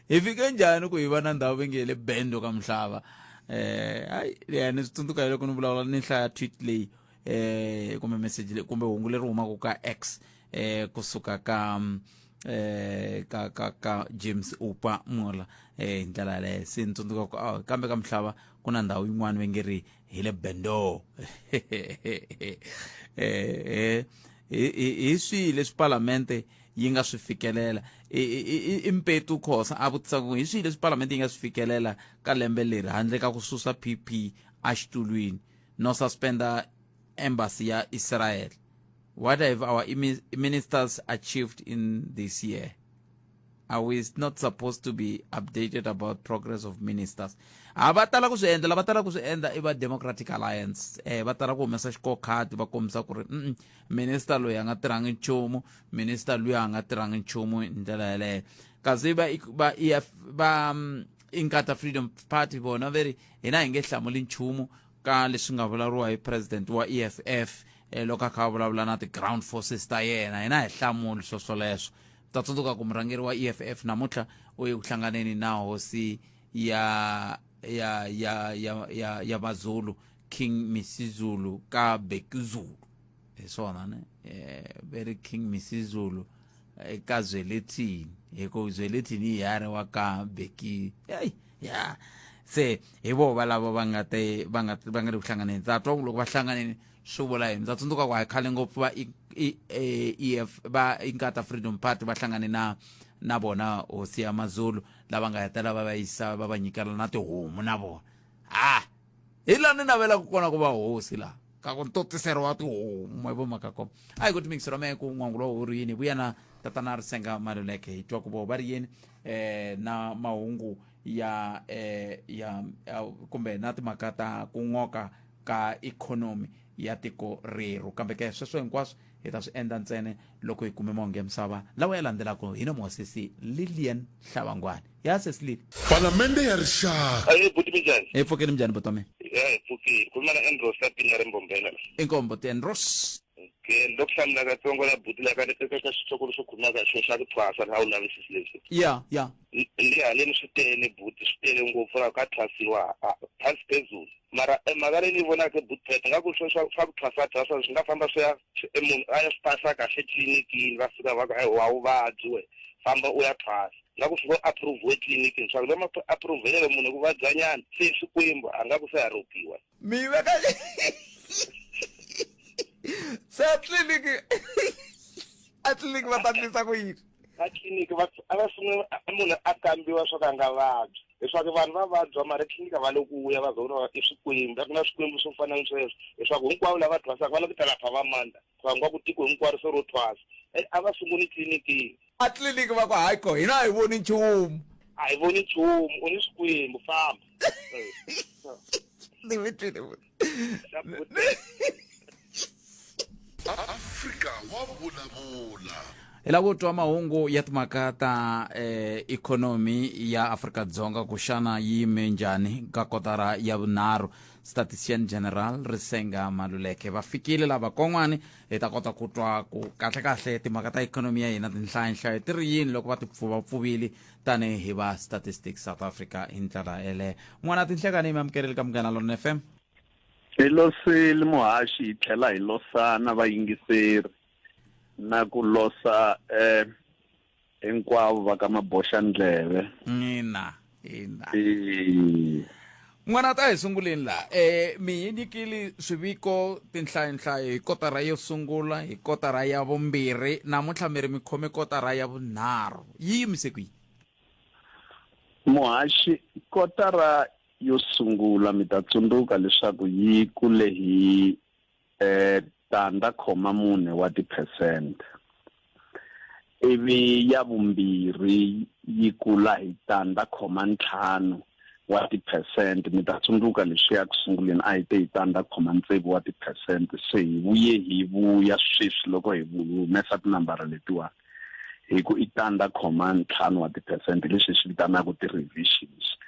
hi fike njhani ku hi va na ndhawu va nge le bendo ka mhlava eh hayi ya ni swi tsundzuka hi loko ni vulavula ni hlaya tweet leyi eh kumbe message leyi kumbe hungu leri humaka ka X eh kusuka ka eh ka ka ka James Upa Mola eh hi ndlela yaleyo se ni tsundzuka ku ah, kambe ka mhlava ku na ndhawu yin'wana va nge ri hi le Bendo eh eh hi swihi leswi palamente yi nga swi fikelela i Mpetu Khosa a vutisa ku hi swihi leswi palamente yi nga swi fikelela ka lembe leri handle ka ku susa PP exitulwini no suspenda embassy ya Israel what have our ministers achieved in this year? Are we not supposed to be updated about progress of ministers? A va tala ku swi endla, lava tala ku swi endla i va Democratic Alliance. Eh, va tala ku humesa xikokhadi va kombisa ku ri mm, minister loyi a nga tirhangi nchumu, minister luya a nga tirhangi nchumu hi ndlela yeleyo. Kasi va va EF va mm, Inkatha Freedom Party vona ve ri hina hi nge hlamuli nchumu ka leswi nga vulavuriwa hi president wa EFF eh, loko a kha a vulavula na ti-ground forces ta yena hina hi hlamuli swo swoleswo ta tsundzuka ku murhangeri wa EFF namuntlha u ye ku hlanganeni na hosi ya ya ya ya ya ya Mazulu King Misizulu ka Bekuzulu hi swona ne eh ve ri King Misizulu eka Zwelithini hi ku Zwelithini hi yari wa ka Beki hey ya se hi vo va lava va nga te va nga va nga le ku hlanganeni ta twa ku loko va hlanganeni swi vula yini ndza tsundzuka ku a hi khale ngopfu va EF va Inkatha Freedom Party va hlangane na na vona hosi ya Mazulu lava nga hetela va va yisa va va nyikela na tihomu na vona ha hi laha ni navelaka kona ku va hosi laha ka ku ntotiseriwa tihomu hi vomhaka kona a hi ku timikiselo mehe ku n'wangulo wu ri yini hi vuya na tatana Risenga Maluleke hi twa ku vo va ri yini eh na mahungu ya eh ya kumbe na timhaka ta ku n'oka ka ikhonomi ya tiko rerhu kambe ke sweswo hinkwaswo hi ta swi endla ntsena loko hi kume mahungu ya misava lawa ya landzelaka hi nomo wa sesi Lilian Hlavangwani ya sesi Lili Palamende ya Rixaka. Ayi buti minjhani? Hi pfukile minjhani buti wa mina? Ya hi pfukile. Khuluma na Andros la Pina re Mbombela la. Inkomu buti Andros. Okay, ni lo ku hlamula katsongo la buti la ka eka ka xihloko lexo khulumaka xo xa ku thwasa la wu lavisisi leswi. Ya ya. Le haleni swi tele buti swi tele ngopfu la ka thwasiwa phansi phezulu. Mara e mhaka leyi ni yi vonaka buti nga ku swa swa swa ku thwasa thwasa swi nga famba swi ya e munhu a ya swi pasa kahle etlilinikini va fika va ku hayi wa wu vabyi we famba u ya thwasa nga ku swi ngo approve etliliniki swa ku va ma approve munhu ku vabya nyana se swikwembu a nga ku se a ropiwa mi yi veka se a tliliniki a tliliniki va ta ndlisa ku yini a tliliniki va a va sungula munhu a kambiwa swa ku a nga vabyi leswaku vanhu va vabya mara etliliniki a va le ku ya va za i swikwembu a ku na swikwembu swo fana ni sweswo leswaku hinkwavo lava thwasaka va le ku ta lapha va mandla va nga ku tiko hinkwaro se ro thwasa a va sunguli tliliniki a tliliniki va ku hayi ko hina a hi voni nchumu a hi voni nchumu u ni swikwembu famba ni mi twile Afrika wa vulavula. Hi lava ku twa mahungu ya timhaka ta eh, ikhonomi ya Afrika-Dzonga ku xana yi yime njhani ka kotara ya vunharhu. Statistician General Risenga Maluleke va fikile lava kon'wani hi ta kota ku twa ku kahle-kahle timhaka ta ikhonomi ya hina tinhlayanhlayo ti ri yini loko va ti pfuvapfuvile tanihi va Statistics South Africa hi ndlela yeleyo. N'wana tinhlekani mi amukerile ka Munghana Lonene FM. Hi losile muhaxi hi tlhela hi losa na vayingiseri na ku losa eh hinkwavo va ka maboxandleve. Ina, ina. N'wana ta hi sunguleni la eh mi hi nyikile swiviko tinhlayonhlayo hi kotara yo sungula hi kotara ya vumbirhi namuntlha mi ri mi khome kotara ya vunharhu yi yimise kwihi Muhaxi kotara yo sungula mi ta tsundzuka leswaku yi kule hi eh, tandza khoma mune wa tiphesente ivi ya vumbirhi yi kula hi tandza khoma ntlhanu wa tiphesente mi ta tsundzuka leswiya ku sunguleni a hi te hi tandza khoma tsevu wa tiphesente se hi vuye hi vuya sweswi loko hi humesa tinambara letiwani hi ku i tandza khoma ntlhanu wa tiphesente leswi hi swi vitanaka ti-revisions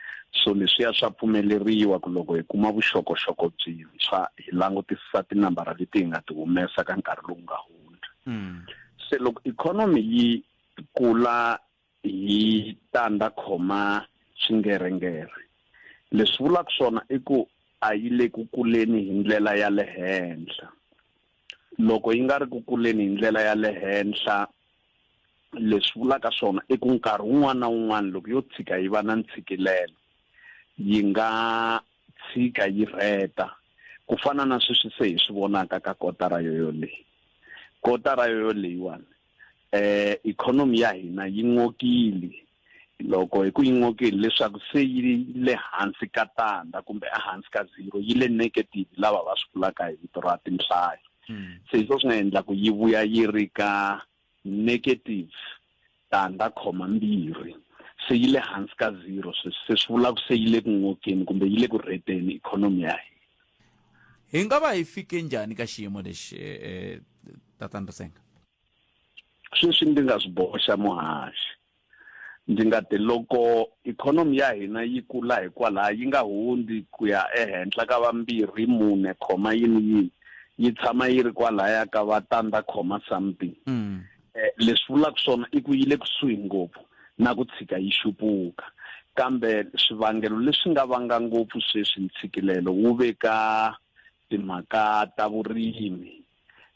so leswiya swa pfumeleriwa ku loko hi kuma vuxokoxoko byintshwa hi langutisisa tinambara leti hi nga ti humesa ka nkarhi lowu nga hundza mm. se loko ikhonomi yi kula hi tandza khoma xingerengere leswi vulaka swona i ku a yi le ku kuleni hi ndlela ya le henhla loko yi nga ri ku kuleni hi ndlela ya le henhla leswi vulaka swona i ku nkarhi wun'wana na wun'wana loko yo tshika yi va na ntshikilelo yi nga tshika yi rheta ku fana na sweswi se hi swi vonaka ka kotara yoyoleyi kotara yoyoleyiwani eh ikhonomi ya hina yi n'okile loko hi ku yi n'okile leswaku se yi le hansi ka tandza kumbe ehansi ka zero yi le negative lava va swi vulaka hi vito ra tinhlayo hmm. se hi swo swi nga endla ku yi vuya yi ri ka negative 0.2 se yi le hansi ka zero sweswi se swi vula ku se yi le ku n'okeni kumbe yi le ku rheteni ikhonomi ya hina. Hi nga va hi fike njhani ka xiyimo lexi eh, tatana Risenga? Sweswi ndzi nga swi boxa muhaxi ndzi nga te loko ikhonomi ya hina yi kula hikwalaha yi nga hundzi ku ya ehenhla ka vambirhi mune khoma yini yini yi tshama yi ri kwalaya ka va tandza khoma something mm. eh, leswi vulaka swona i ku yi le kusuhi ngopfu na ku tshika yi xupuka kambe swivangelo leswi nga vanga ngopfu sweswi ntshikilelo wu ve ka timhaka ta vurimi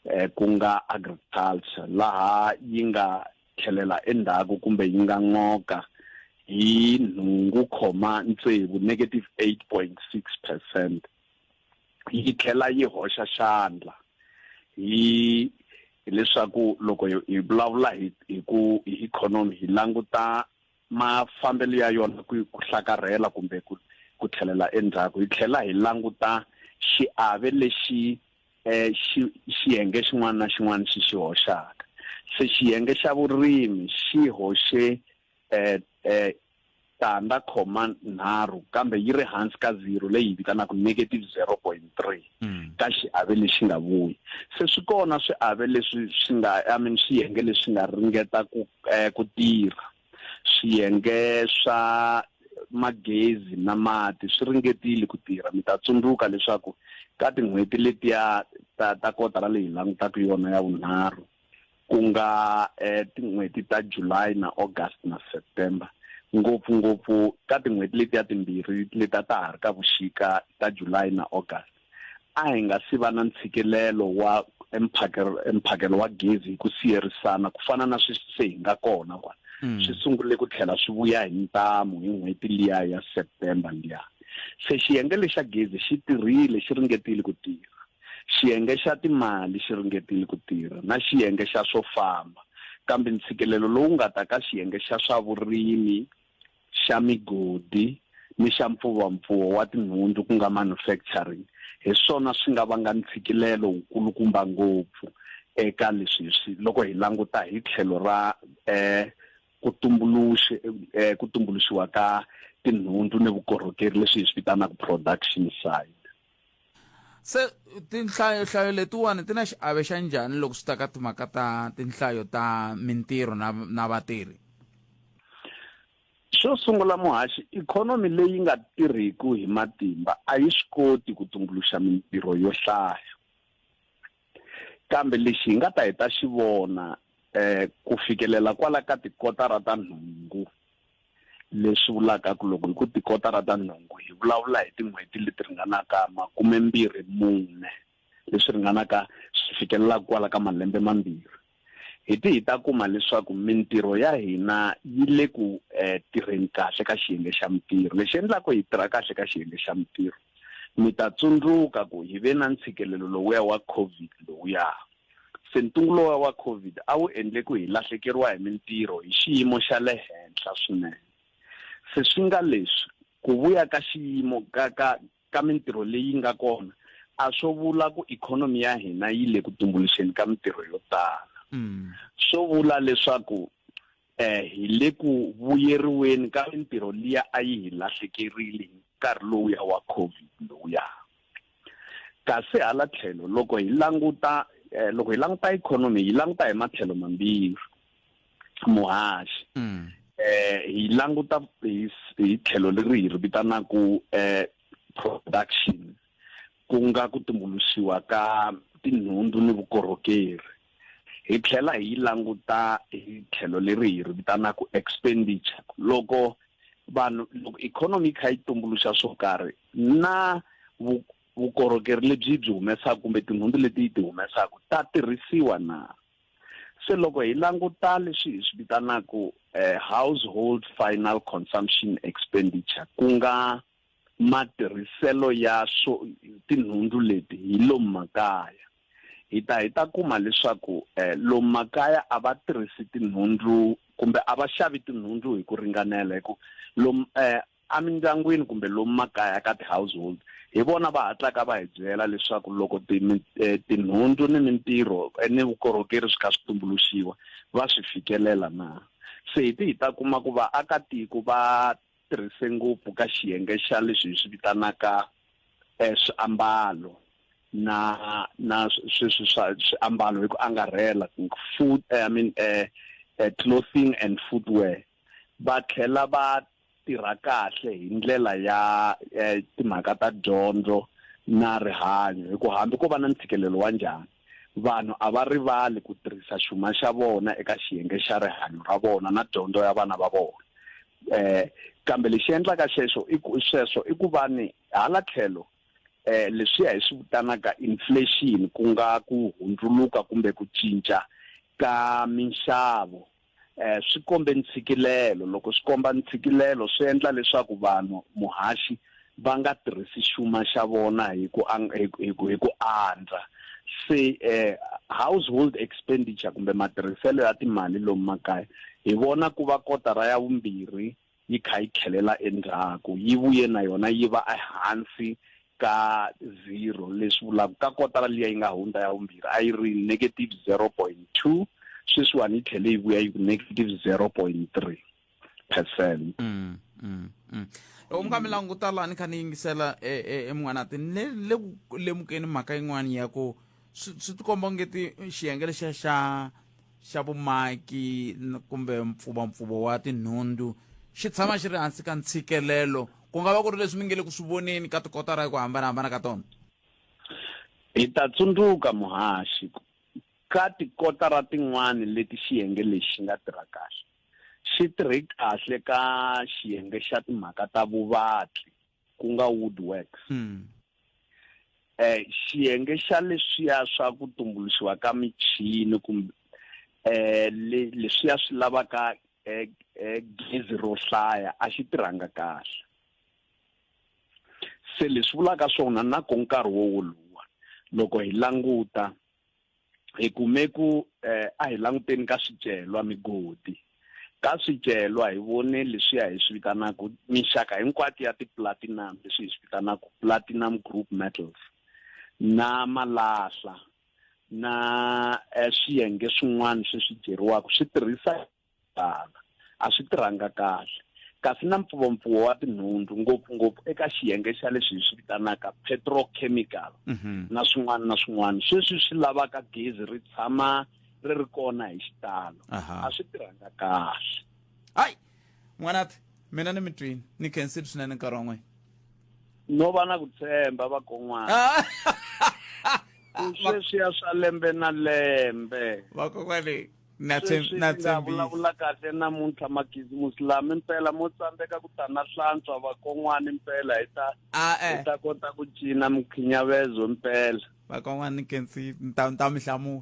eh, ku nga agriculture laha yi nga tlhelela endzhaku kumbe yi nga n'oka hi nhungu khoma ntsevu negative 8.6 percent yi tlhela yi hoxa xandla hi hileswaku loko hi vulavula hi hi ku hi ikhonomi hi languta mafambelo ya yona ku ku hlakarhela kumbe ku ku tlhelela endzhaku hi tlhela hi languta xiave lexi eh xi xiyenge xin'wana na xin'wana xi xi hoxaka se xiyenge xa vurimi xi hoxe eh eh tandza khoma nharhu kambe yi ri hansi ka zero leyi hi vitanaka negative 0.3 mm. ka xiave lexi nga vuyi se swi kona swiave leswi swi nga I mean swiyenge leswi nga ringeta ku eh, ku tirha swiyenge swa magezi na mati swi ringetile ku tirha mi ta tsundzuka leswaku ka tin'hweti letiya ta ta kotara leyi hi langutaka yona ya vunharhu ku nga eh, tin'hweti ta July na August na September ngopfungopfu ka tin'hweti letiya timbirhi leti a ta ha ri ka vuxika ta July na August a hi nga si va na ntshikelelo wa emphakelo emphakelo wa gezi hi ku siyerisana ku fana na sweswi se hi nga kona kwala mm. swi sungule ku tlhela swi vuya hi ntamu hi n'hweti liya ya September liya se xiyenge lexa gezi xi tirhile xi ringetile ku tirha Xiyenge xa timali xi ringetile ku tirha na xiyenge xa swo famba, kambe ntshikelelo lowu nga ta ka xiyenge xa swa vurimi, xa migodi ni xa mpfuvampfuwo wa tinhundzu ku nga manufacturing hi swona swi nga vanga ntshikilelo wukulukumba ngopfu eka leswi hi swi loko hi languta hi tlhelo ra ku tumbuluxe ku tumbuluxiwa ka tinhundzu ni vukorhokeri leswi hi swi vitanaka production side. Se tinhlayohlayo letiwani ti na xiave xa njhani loko swi ta ka timhaka ta tinhlayo ta mintirho na na vatirhi? Xo sungula muhaxi, ikhonomi leyi nga tirhiki hi matimba a yi swi koti ku tumbuluxa mintirho yo hlaya. Kambe lexi hi nga ta hi ta xi vona ku fikelela kwala ka tikotara ta nhungu, leswi vulaka ku loko hi ku tikotara ta nhungu hi vulavula hi tin'hweti leti ringanaka 24 leswi ringanaka swi fikelelaka kwala ka malembe mambirhi hi ti hi ta kuma leswaku mintirho ya hina yi le ku eh, tirheni kahle ka xiyenge xa mintirho lexi endlaka hi tirha kahle ka xiyenge xa mintirho mi ta tsundzuka ku hi ve na ntshikelelo lowuya wa covid lowuya Se ntungu lowa wa COVID a wu endle ku hi lahlekeriwa hi mintirho hi xiyimo xa le henhla swinene. Se swi nga leswi, ku vuya ka xiyimo ka ka ka mintirho leyi nga kona a swo vula ku ikhonomi ya hina yi le ku tumbuluxeni ka mintirho yo tala. Swo vula leswaku eh hi le ku vuyeriweni ka mintirho liya a yi hi lahlekerile hi nkarhi lowuya wa COVID lowuya. Kasi hala tlhelo loko hi languta eh, loko hi languta ikhonomi hi languta hi matlhelo mambirhi muhaxi mm. eh hi languta hi hi tlhelo leri hi ri vitanaka eh production ku nga ku tumbuluxiwa ka tinhundzu ni vukorhokeri hi tlhela hi languta hi tlhelo leri hi ri vitanaka expenditure loko vanhu loko ikhonomi yi kha yi tumbuluxa swo karhi na vukorhokeri lebyi byi humesaka kumbe tinhundzu leti yi ti humesaka ta tirhisiwa na se loko hi languta leswi hi swi vitanaka eh, household final consumption expenditure ku nga matirhiselo ya swo tinhundzu leti hi lomu makaya hi ta hi ta kuma leswaku eh, lomu makaya a va tirhisi tinhundzu kumbe a va xavi tinhundzu hi ku ringanela hi ku lomu eh, emindyangwini kumbe lomu makaya ka ti-household hi vona va hatlaka va hi byela leswaku loko eh, tinhundzu ni mintirho eh, ni vukorhokeri swi kha swi tumbuluxiwa va swi fikelela na. Se hi ti hi ta kuma ku vaakatiko va tirhise ngopfu ka xiyenge xa leswi hi swi vitanaka eh, swiambalo na na sweswi swa swiambalo hi ku angarhela food eh, I mean eh, eh, clothing and footwear va tlhela va tirha kahle hi ndlela ya eh, timhaka ta dyondzo na rihanyo hi ku hambi ko va na ntshikelelo wa njhani vanhu a va rivali ku tirhisa xuma xa vona eka xiyenge xa rihanyo ra vona na dyondzo ya vana va vona eh kambe lexi endlaka xexo i ku sweswo i ku va ni hala tlhelo eh leswiya hi swi vitanaka inflation ku nga ku hundzuluka kumbe ku cinca ka minxavo eh swi kombe ntshikilelo loko swi komba ntshikilelo swi endla leswaku vanhu muhaxi va nga tirhisi xuma xa vona hi ku hi ku hi ku andza se eh household expenditure kumbe matirhiselo ya timali lomu makaya hi vona ku va kotara ya vumbirhi yi kha yi tlhelela endzhaku yi vuye na yona yi va ehansi ka zero leswi vulaka ka kotara liya yi nga hundza ya vumbirhi a yi ri negative 0.2 sweswiwani yi tlhele yi vuya yi ku negative 0.3 percent mm, mm, mm. Loko mi kha mi languta laha ni kha ni yingisela emun'wanati e, e ni le ku lemukeni mhaka yin'wana ya ku swi swi tikomba ongeti xiyenge lexiya xa xa vumaki kumbe mpfuvampfuvo wa tinhundzu xi tshama xi ri hansi ka ntshikelelo ku nga va ku ri leswi mi nge le ku swi voneni ka tikotara hi ku hambanahambana ka tona hi ta tsundzuka muhaxi ka tikotara tin'wani leti xiyenge lexi xi nga tirha kahle xi tirhe kahle ka xiyenge xa timhaka ta vuvatli ku nga woodworks mm. eh xiyenge xa leswiya swa ku tumbuluxiwa ka michini kumbe eh leswiya swi lavaka eh, eh gezi ro hlaya a xi tirhanga kahle se leswi vulaka swona na ko nkarhi wo woluwa loko hi languta hi kume ku eh, a hi languteni ka swicelwa migodi ka swicelwa hi vone leswiya hi swi vitanaka minxaka hinkwato ya ti-platinum leswi hi swi vitanaka platinum group metals na malahla na eh, swiyenge swin'wana sweswi dyeriwaka swi tirhisa tala a swi tirhanga kahle kasi na mpfuvompfuvo wa tinhundzu ngopfungopfu eka xiyenge xa leswi hi swi vitanaka petrochemical mm -hmm. na swin'wana na swin'wana sweswi swi lavaka gezi ri tshama ri ri kona hi xitalo a swi tirhanga kahle hayi n'wanati mina ni mi twini ni khensile swinene nkarhi wa n'wina no va na ku tshemba vakon'wana ah. sweswiya swa lembe na lembe vakokwani na Sweswi na ni nga vulavula kahle namuntlha makisimusi lama impela mo tsandzeka ku ta na hlantswa vakon'wana impela hi ta ah, eh. hi ta kota ku cina mikhinyavezo impela vakon'wana ni khensi ni ta ni ta mi hlamula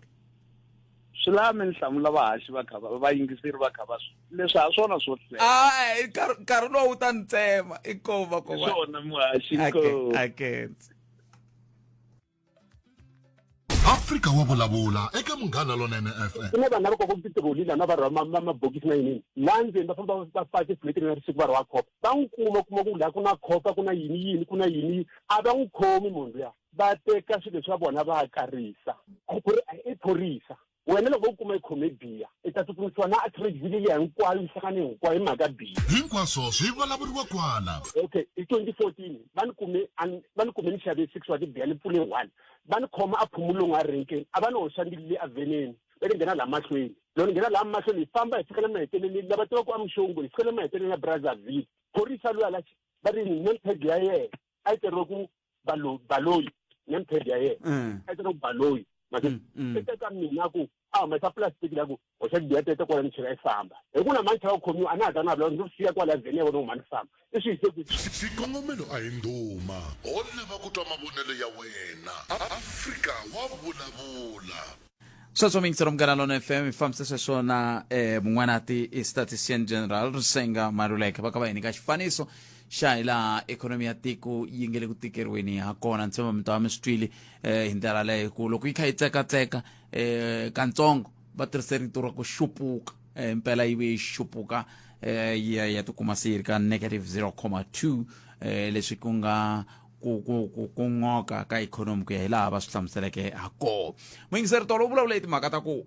swi lava mi ni hlamula vahaxi va kha va vayingiseri va kha va leswi ha swona swo hleka ah, eh, nkarhi lowu wu ta ni tsema i ko vakon'wana swona muhaxi ko a khensi Afrika wa vulavula eka Munghana Lonene FM. Ku na vanhu lava kokaka titiroli lana va rhwala mabokisi na yinini laha ndzeni va famba va pake simete na risiku va rhwala khopa va n'wi kuma kuma ku laha ku na khopa ku na yini yini ku na yini a va n'wi khomi munhu luya va teka swilo swa vona va karisa ku ri i phorisa Wena loko vo kuma i khome biya, i ta tsutsumisiwa na attribute liya hinkwayo yi hlangane hinkwayo hi mhaka biya. Hinkwaswo swi vulavuriwa kwala. Okay, hi 2014 va ni kume va ni kume ni xave 6 wa tibiya ni pfule one. Va ni khoma a Phomolong a renkeni, a va ni hoxa mbilu le a veneni, va ni nghena laha mahlweni. Loko ni nghena laha mahlweni hi famba hi fika le maheteleleni, lava tivaka a Mshongwe hi fika le maheteleleni ya Brazzaville. Phorisa luya la va ri name tag ya yena a yi tsariwe ku balo baloyi name tag ya yena mm. a yi ku baloyi mase mm, mm. i teka mina ku a humesa plastic la ku hoxa tibiya tete kwala ni chela i famba hi ku na mani chava ku khomiwa a na ha ta na vulavula ndzi siya kwala vhene ya vona huma ni famba i swi yise ku xikongomelo a hi ndhuma ho lava ku twa mavonelo ya wena afrika wa vulavula Sweswo miyingiselo Munghana Lona FM hi fambisa sweswo na eh, mun'wanati i statistician general Risenga Maluleke va ka va hi nyika xifaniso xa hi laha ikhonomi ya tiko yi nge le ku tikeriweni ha kona ni tshemba mi ta va mi swi twile eh, hi ndlela leyo ku loko yi kha yi tsekatseka eh, kantsongo va tirhise rito ra ku xupuka eh, mpela yi vuye yi xupuka eh, yi ya yi ya tikuma se yi ri ka negative 0,2 eh, leswi ku nga ku ku ku ku n'oka ka ikhonomi ku ya hi laha va swi hlamuseleke ha kona muyingiseri tolo u vulavula hi timhaka ta ku um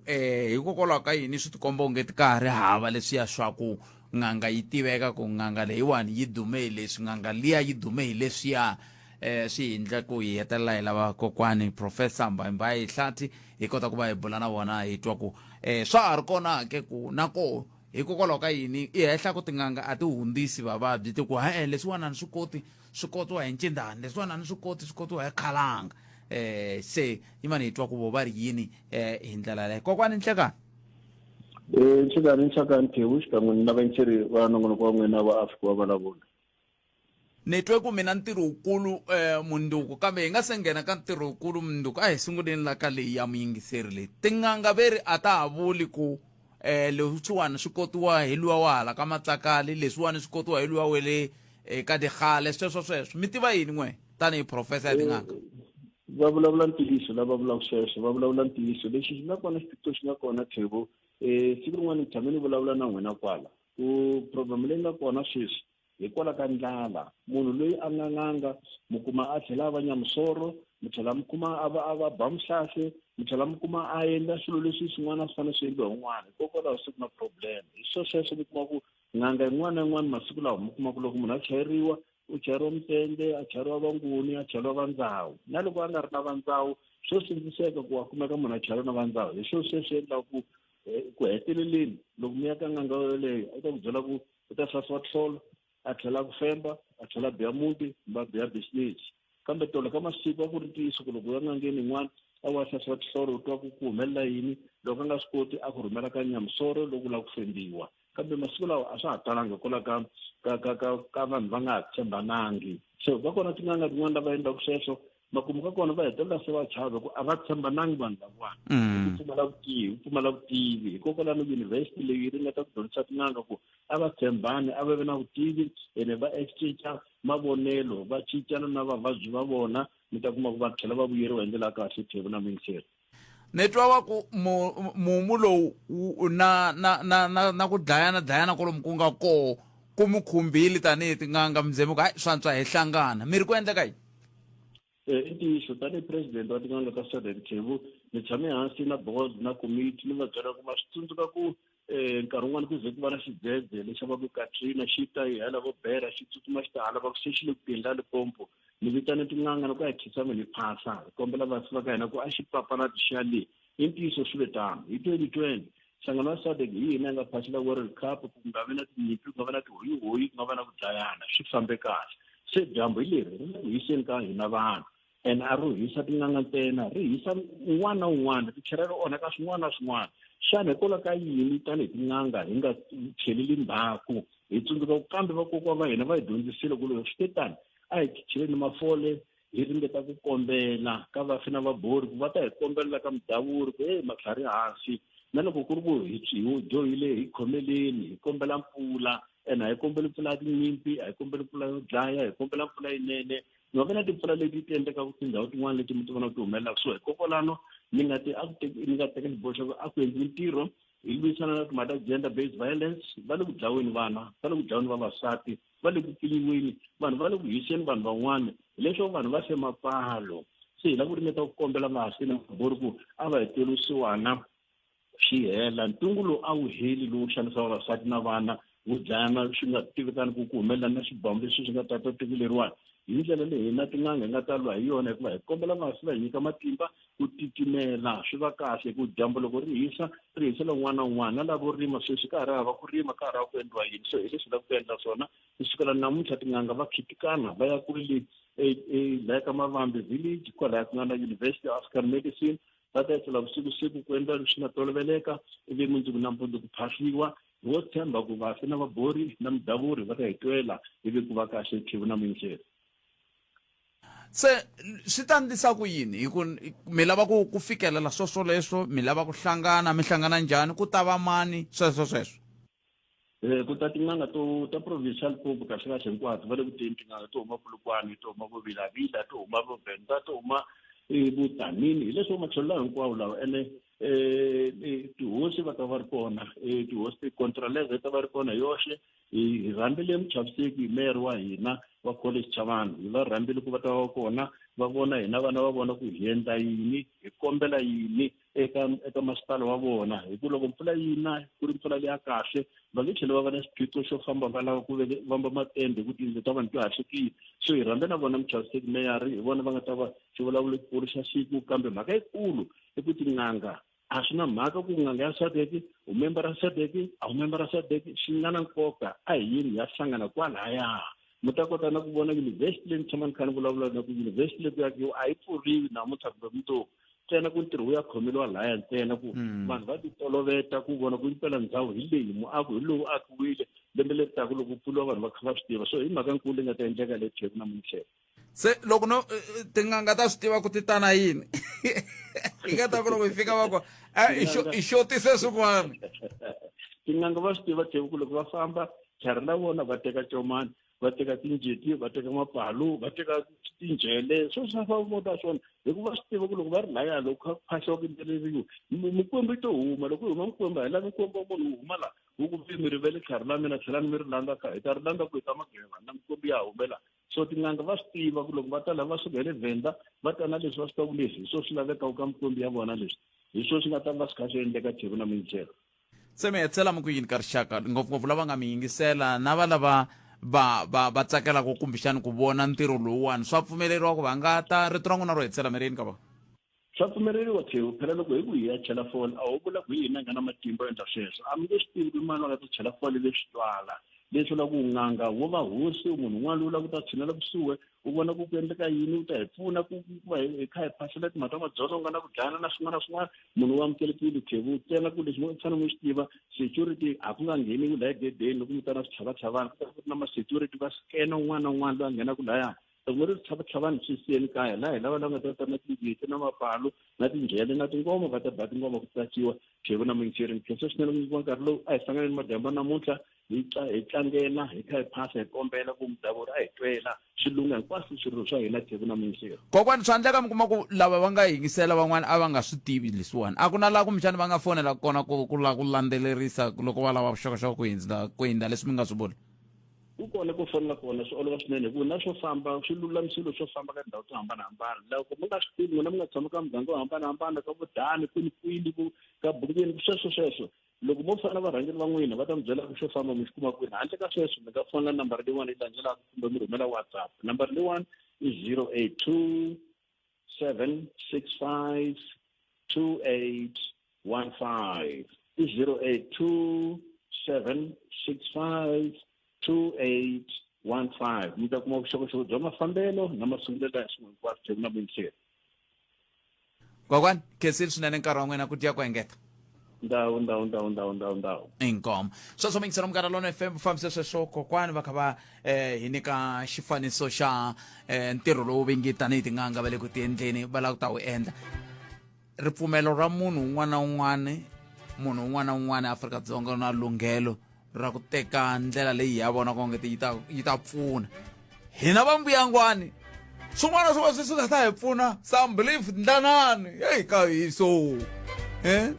hikokwalaho ka yini swi tikomba onge ti ka ha ri hava leswiya swa ku n'anga yi tiveka ku n'anga leyiwani yi dume hi leswi n'anga liya yi dume hi leswiya eh swi hi ndla ku hi hetelela hi lava kokwani professor mbayimbayi hlathi hi kota ku va hi bula na vona hi twa ku eh swa ha ri kona ke ku na koho hikokwalaho ka yini i hehla ku tin'anga a ti hundzisi vavabyi ti ku e leswiwani a ni swi koti swi kotiwa hi ncindani leswiwani a ni swi koti swi kotiwa hi khalanga eh se yimani hi twa ku vo va ri yini eh hi ndlela leyo kokwani nhlekani Eh, nhlekani nhlekani Thewu xikan'we na vayingiseri va nongonoko wa n'wina va Afrika wa vulavula. Ni twe ku mina ntirho wukulu eh, munduku kambe hi nga se nghena ka ntirho wukulu munduku a hi sunguleni la ka leyi ya muyingiseri leyi tin'anga ve ri a ta ha vuli ku eh leswiwani swi kotiwa hi luwa wa hala ka matsakali leswiwani swi kotiwa hi luwa we le eh, ka digale sweswo sweswo mi tiva yini n'we tanihi professor ya tin'anga va vulavula ntiyiso lava vulaka sweswo va vulavula ntiyiso lexi xi nga kona xiphiqo xi nga kona Thebo um siku rin'wana ni tshame ni vulavula na n'wina kwala ku problem leyi nga kona sweswi hikwalaho ka ndlala munhu loyi a nga n'anga mi kuma a tlhela a va nyamusoro mi tlhela mi kuma a va a va ba muhlahle mi tlhela mi kuma a endla swilo leswi swin'wana swi fanele swi endliwa hi un'wana hikokwalaho se ku na problem hi swo sweswo mi kuma ku n'anga yin'wana na yin'wana masiku lawa mi kuma ku loko munhu a chayeriwa u chayeriwa mutende a chayeriwa vanguni a chayeriwa vandzawu na loko a nga ri na vandzawu swo sindziseka ku a kumeka munhu a chayeriwa na vandzawu hi swo sweswi endlaka ku eh, ku heteleleni loko mi ya ka n'anga yoleyo a ta ku byela ku u ta sasiwa tlholo a tlhela ku femba a tlhela a biya muti kumbe a biya business kambe tolo ka masiku a ku ri ntiyiso ku loko u ya n'angeni yin'wana a wa sasiwa tihlolo u twa ku ku humelela yini loko a nga swi koti a ku rhumela ka nyamusoro loko u lava ku fembiwa kambe masiku lawa a swa ha talanga hikwalaho ka ka ka ka ka vanhu va nga ha tshembanangi so va kona tin'anga tin'wana lava endlaka sweswo makumu ka kona va hetelela se va chava ku a va tshembanangi vanhu lavawani ku pfumala vutivi ku pfumala vutivi hikokwalano yunivhesiti leyi yi ringeta ku dyondzisa tin'anga ku a va tshembani a va ve na vutivi ene va exchange mavonelo va cincana na vavabyi va vona mi ta kuma ku va tlhela va vuyeriwa hi ndlela ya kahle Thebo na Muyingiseri. Ni twa va ku mumu lowu na na na na na ku dlayana dlayana kolomu ku nga koho ku mi khumbile tanihi tin'anga mi ze mi ku hayi swa antswa hi hlangana mi ri ku endleka yini eh, i ntiyiso tanihi president wa tin'anga ta SADC Thebo ni tshame hansi na board na committee ni va byela ku ma swi tsundzuka ku um nkarhi wun'wani ku ze ku va na xidzedze lexi va ku Katrina xi ta hi hala vo bera xi tsutsuma xi ta hala va ku se xi le ku teni la Limpopo ni vitane tin'anga na ku a hi khisameni hi phahla hi kombela vafi va ka hina ku a xi papalati xi ya le i ntiyiso swi ve tano hi 2020 nhlangano wa SADC hi hina nga phahlela World Cup ku nga vi na tinyimpi ku nga va na tihoyihoyi ku nga va na ku dlayana swi fambe kahle se dyambu hi leri ri le ku hiseni ka hina vanhu and a ro hisa tin'anga ntsena ri hisa un'wana na un'wana ri tlhela ri onhaka swin'wana na swin'wana xana hikwalaho ka yini tanihi tin'anga hi nga tlheleli ndzhaku hi tsundzuka ku kambe vakokwa va hina va hi dyondzisile ku loko swi te tani a hi cheleni mafole hi ringeta ku kombela ka vafi na vabori ku va ta hi kombelela ka mudavuri ku hey matlhari hansi na loko ku ri ku hi dyohile hi khomeleni hi kombela mpfula ene a hi kombeli mpfula ya tinyimpi a hi kombeli mpfula yo dlaya hi kombela mpfula yinene mi va na timpfula leti ti endlekaka tindhawu tin'wana leti mi ti vonaka ti humelelaka so hikokwalano ni nga ti a ku ni nga teka xiboho xa ku a ku endliwi ntirho hi lwisana na timhaka ta gender based violence va le ku dlaweni vana va le ku dlaweni vavasati va le ku pfinyiweni vanhu va le ku hiseni vanhu van'wana hileswaku vanhu va fe mapfalo se hi lava ku ringeta ku kombela vafi na mabori ku a va hi tweli vusiwana swi hela ntungu lowu a wu heli lowu xanisa vavasati na vana wu dlayana swi nga tivekani ku ku humelela na xibamu lexi swi nga tata tiko leriwani hi ndlela leyi hina tin'anga hi nga ta lwa hi yona hikuva hi kombela vafi va hi nyika matimba ku titimela swi va kahle ku dyambu loko ri hisa ri hisela un'wana na un'wana na lavo rima sweswi ka ha ri hava ku rima ka ha ri hava ku endliwa yini so hi leswi lava ku endla swona ku sukela namuntlha tin'anga va khitikana va ya kwele laya ka mavambi village kwalaya ku nga na University of African Medicine va ta etlela vusiku-siku ku endla leswi nga toloveleka ivi mundzuku nampundzu ku phahliwa hi wo tshemba ku vafi na vabori na mudavuri va ta hi twela ivi ku va kahle khivu na muyingiseri se swi ta ndlisa ku yini hi ku mi lava ku ku fikelela swo swoleswo mi lava ku hlangana mi hlangana njhani ku ta va mani sweswo sweswo Eh, ku ta tin'anga to ta provincial pope kahle kahle hinkwato va le ku teni tin'anga to huma Polokwane to huma vo Vilavila to huma vo Venda to huma eh, vo Tzaneen hi leswo matlhelo lawa hinkwawo lawa ene eh, tihosi va ta va ri kona tihosi ti-contraleve ta va ri kona yoxe hi rhambile muchaviseki mayor wa hina wa College Chavani. Hi va rhambile ku va ta va kona va vona hina vana va vona ku hi endla yini, hi kombela yini eka eka masipala wa vona. Hi ku loko mpfula yi na ku ri mpfula leya kahle va nge tlheli va va na xiphiqo xo famba va lava ku vamba matende hi ku tiyindlu ta vanhu ti hahlekile. So hi rhambe na vona Muchaviseki meyara, hi vona va nga ta va xivulavula xikulu xa siku. Kambe mhaka yikulu i ku tin'anga a swi na mhaka ku n'anga ya SADC u member ya SADC a wu member ya SADC, xi nga na nkoka a hi yini hi ya hlangana kwalaya. Mi ta kota na ku vona yunivhesiti leyi ni tshama ni kha ni vulavula na ku yunivhesiti leyi ku yakiwa a yi pfuriwi namuntlha kumbe mundzuku ntsena, ku ntirho wu ya khomeriwa laya ntsena ku vanhu va titoloveta ku vona ku impela ndhawu hi leyi, muako hi lowu akiwile, lembe leri taka loko ku pfuriwa vanhu va kha va swi tiva. So hi mhaka nkulu leyi nga ta endleka le Theku namuntlha. Se loko no tin'anga ta swi tiva ku ti tana yini, hi nga ta ku loko hi fika va ku i xotise swin'wana. Tin'anga va swi tiva Theku ku loko va famba tlhari la vona va teka comani, va teka tinjeti, va teka mapalu, va teka tinjhele, swo swa fa vota swona, hikuva swi tiva ku loko va ri laya loko kha ku phahliwa ku yimbeleriwa mikwembu yi to huma. Loko yi huma mikwembu, a hi lavi mikwembu wa munhu wu huma laha wu ku mi rivele tlhari la mina, tlhelani mi ri landza, kha hi ta ri landza ku hi ta mageva na mikwembu ya humela. So tin'anga va swi tiva ku loko va ta laha va suka hi le Venda va ta na leswi va swi tiva ku leswi hi swo swi lavekaka ka mikwembu ya vona, leswi hi swo swi nga ta va swi kha swi endleka Theku na Minjhelo. Se mi hetisela mi ku yini ka rixaka, ngopfungopfu lava nga mi yingisela na va lava va va va tsakelaka kumbexani ku vona ntirho lowuwani? Swa pfumeleriwa ku va nga ta? Rito ra n'wina ro hetisela mi ri yini ka vona? Swa pfumeleriwa Thewu. Phela loko hi ku hi ya chela fole a ho vula ku hi hina hi nga na matimba yo endla sweswo. A mi nge swi tivi ku i mani va nga ta chela fole leswi twala. Leswi vula ku n'anga wo va hosi, munhu un'wana loyi u lava ku ta tshinela kusuhi u vona ku ku endleka yini, u ta hi pfuna ku ku va hi kha hi phahlela timhaka ta madzolonga na ku dlayana na swin'wana na swin'wana. Munhu u amukelekile Thewu, ntsena ku lexi mi fanele mi xi tiva, security a ku nga ngheniwi laya gedeni loko mi ta na switlhavatlhavana, ku ta ku ri na ma-security va scan-a un'wana na un'wana loyi a nghenaka laya. Loko mi ri switlhavatlhavani swi siyeni kaya laha, hi lava lava nga ta ta na tinjeti na mapalu na tinjhele na tingoma, va ta ba tingoma ku tsakiwa. Thewu na Muyingiseri, ni khensa swinene ku nyikiwa nkarhi lowu. A hi hlanganeni madyambu ya namuntlha hi hi tlangela, hi kha hi phahla, hi kombela ku mudavuri a hi twela swi lungha hinkwaswo swirilo swa hina. Thewu na Muyingiseri. Kokwani, swa endleka mi kuma ku lava va nga yingisela van'wana a va nga swi tivi leswiwani. A ku na laha kumbexani va nga fonela kona ku ku lava ku landzelerisa loko va lava vuxokoxoko ku hindza ku hindza leswi mi nga swi vula? Ku kona ko fonela kona, swi olova swinene hikuva na swo famba swi lulamisile swo famba ka tindhawu to hambanahambana. Loko mi nga swi tivi n'wina mi nga tshama ka muganga wo hambanahambana, ka Vudani, kwini kwini, ku ka Bungeni, sweswo sweswo, loko mo fona varhangeri va n'wina va ta mi byela ku xo famba mi xi kuma kwini. Handle ka sweswo mi nga fonela nambara leyiwani yi landzelaka kumbe mi rhumela WhatsApp. Nambara leyiwani i 082 765 2815, i 082 765 2815. Mi ta kuma vuxokoxoko bya mafambelo na masungulelo ya swin'we hinkwaswo na vuyingiseri. Kokwani, khensile swinene nkarhi wa n'wina ku dya ku engeta. Ndhawu, ndhawu, ndhawu, ndhawu, ndhawu, ndhawu. Inkomo. Sweswo mingiselo Munghana Lona FM fambise sweswo kokwani va kha va hi nyika xifaniso xa ntirho lowu vingi tanihi tin'anga va le ku tiendleni va lava ku ta wu endla. Ripfumelo ra munhu un'wana na un'wana, munhu un'wana na un'wana eAfrika-Dzonga na lunghelo ra ku teka ndlela leyi ya vona onge yi ta yi ta pfuna. Hina va mbuyangwani swin'wana swo va swi nga ta hi pfuna some belief ndlanani heyi ka hiso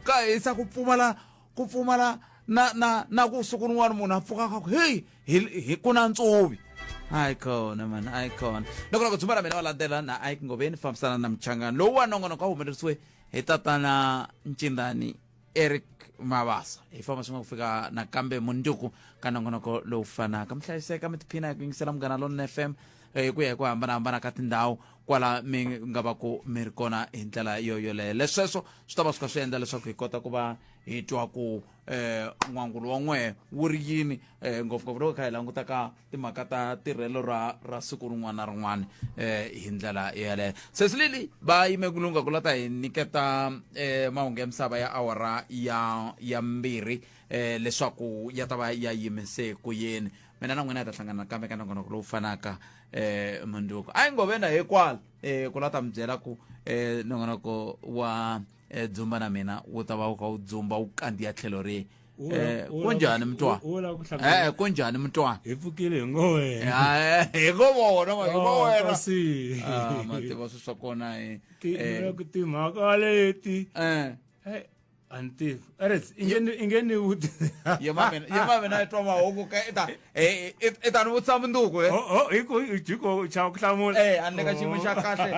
ka hisa ku pfumala ku pfumala na na na ku siku rin'wana munhu a pfuka ka ku heyi hi ku na ntsuvi. Hayi khona mani, hayi khona. Loko loko dzumba ra mina va landzela na Ike Ngoveni fambisana na Mchangani lowu wa nongonoko a humelerisiwe hi tatana Ncindani Eric Mabasa. Hi famba swin'we ku fika nakambe mundzuku ka nongonoko lowu fanaka. Mi hlayiseka, mi tiphina hi ku yingisela Munghana Lonene FM hi ku ya hi ku hambanahambana ka tindhawu kwala mi nga va ku mi ri kona hi ndlela yo yoleyo. Leswi sweswo swi ta va swi kha swi endla leswaku hi kota ku va hi twa ku n'wangulo wa n'wehe wu ri yini, ngopfungopfu loko hi kha hi languta ka timhaka ta tirhelo ra ra siku rin'wana na rin'wana hi ndlela yeleyo. Sesi Lili va yime ku lungha ku la ta hi nyiketa mahungu ya misava ya awara ya ya 2 leswaku ya ta va ya yimise ku yini. Mina na n'wina hi ta hlangana nakambe ka nongonoko lowu fanaka mundzuku. A yi ngovena hi kwala ku la ta mi byela ku nongonoko wa dzumba na mina wu ta va wu kha wu dzumba wu kandziya tlhelo rihi. Kunjhani mntwana? Kunjhani mntwana? Hi pfukile hi ngo wena. Hi ngo vona, hi ngo wena. Ma tiva swi swa kona timhaka leti. A ni tivi. Alex, i nge ni i nge ni vutisi. Yema mina, yema mina i twa mahungu ka i ta eh, i i ta ni vutisa mundzuku eh. Oh, oh, hi ku hi ku u chava ku hlamula. Eh, a ni le ka xiyimo xa kahle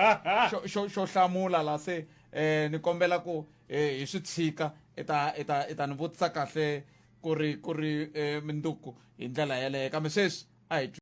xo xo xo hlamula la se eh ni kombela ku eh hi swi tshika i ta i ta i ta ni vutisa kahle ku ri ku ri eh, minduku hi ndlela yeleyo kambe sweswi a hi twi.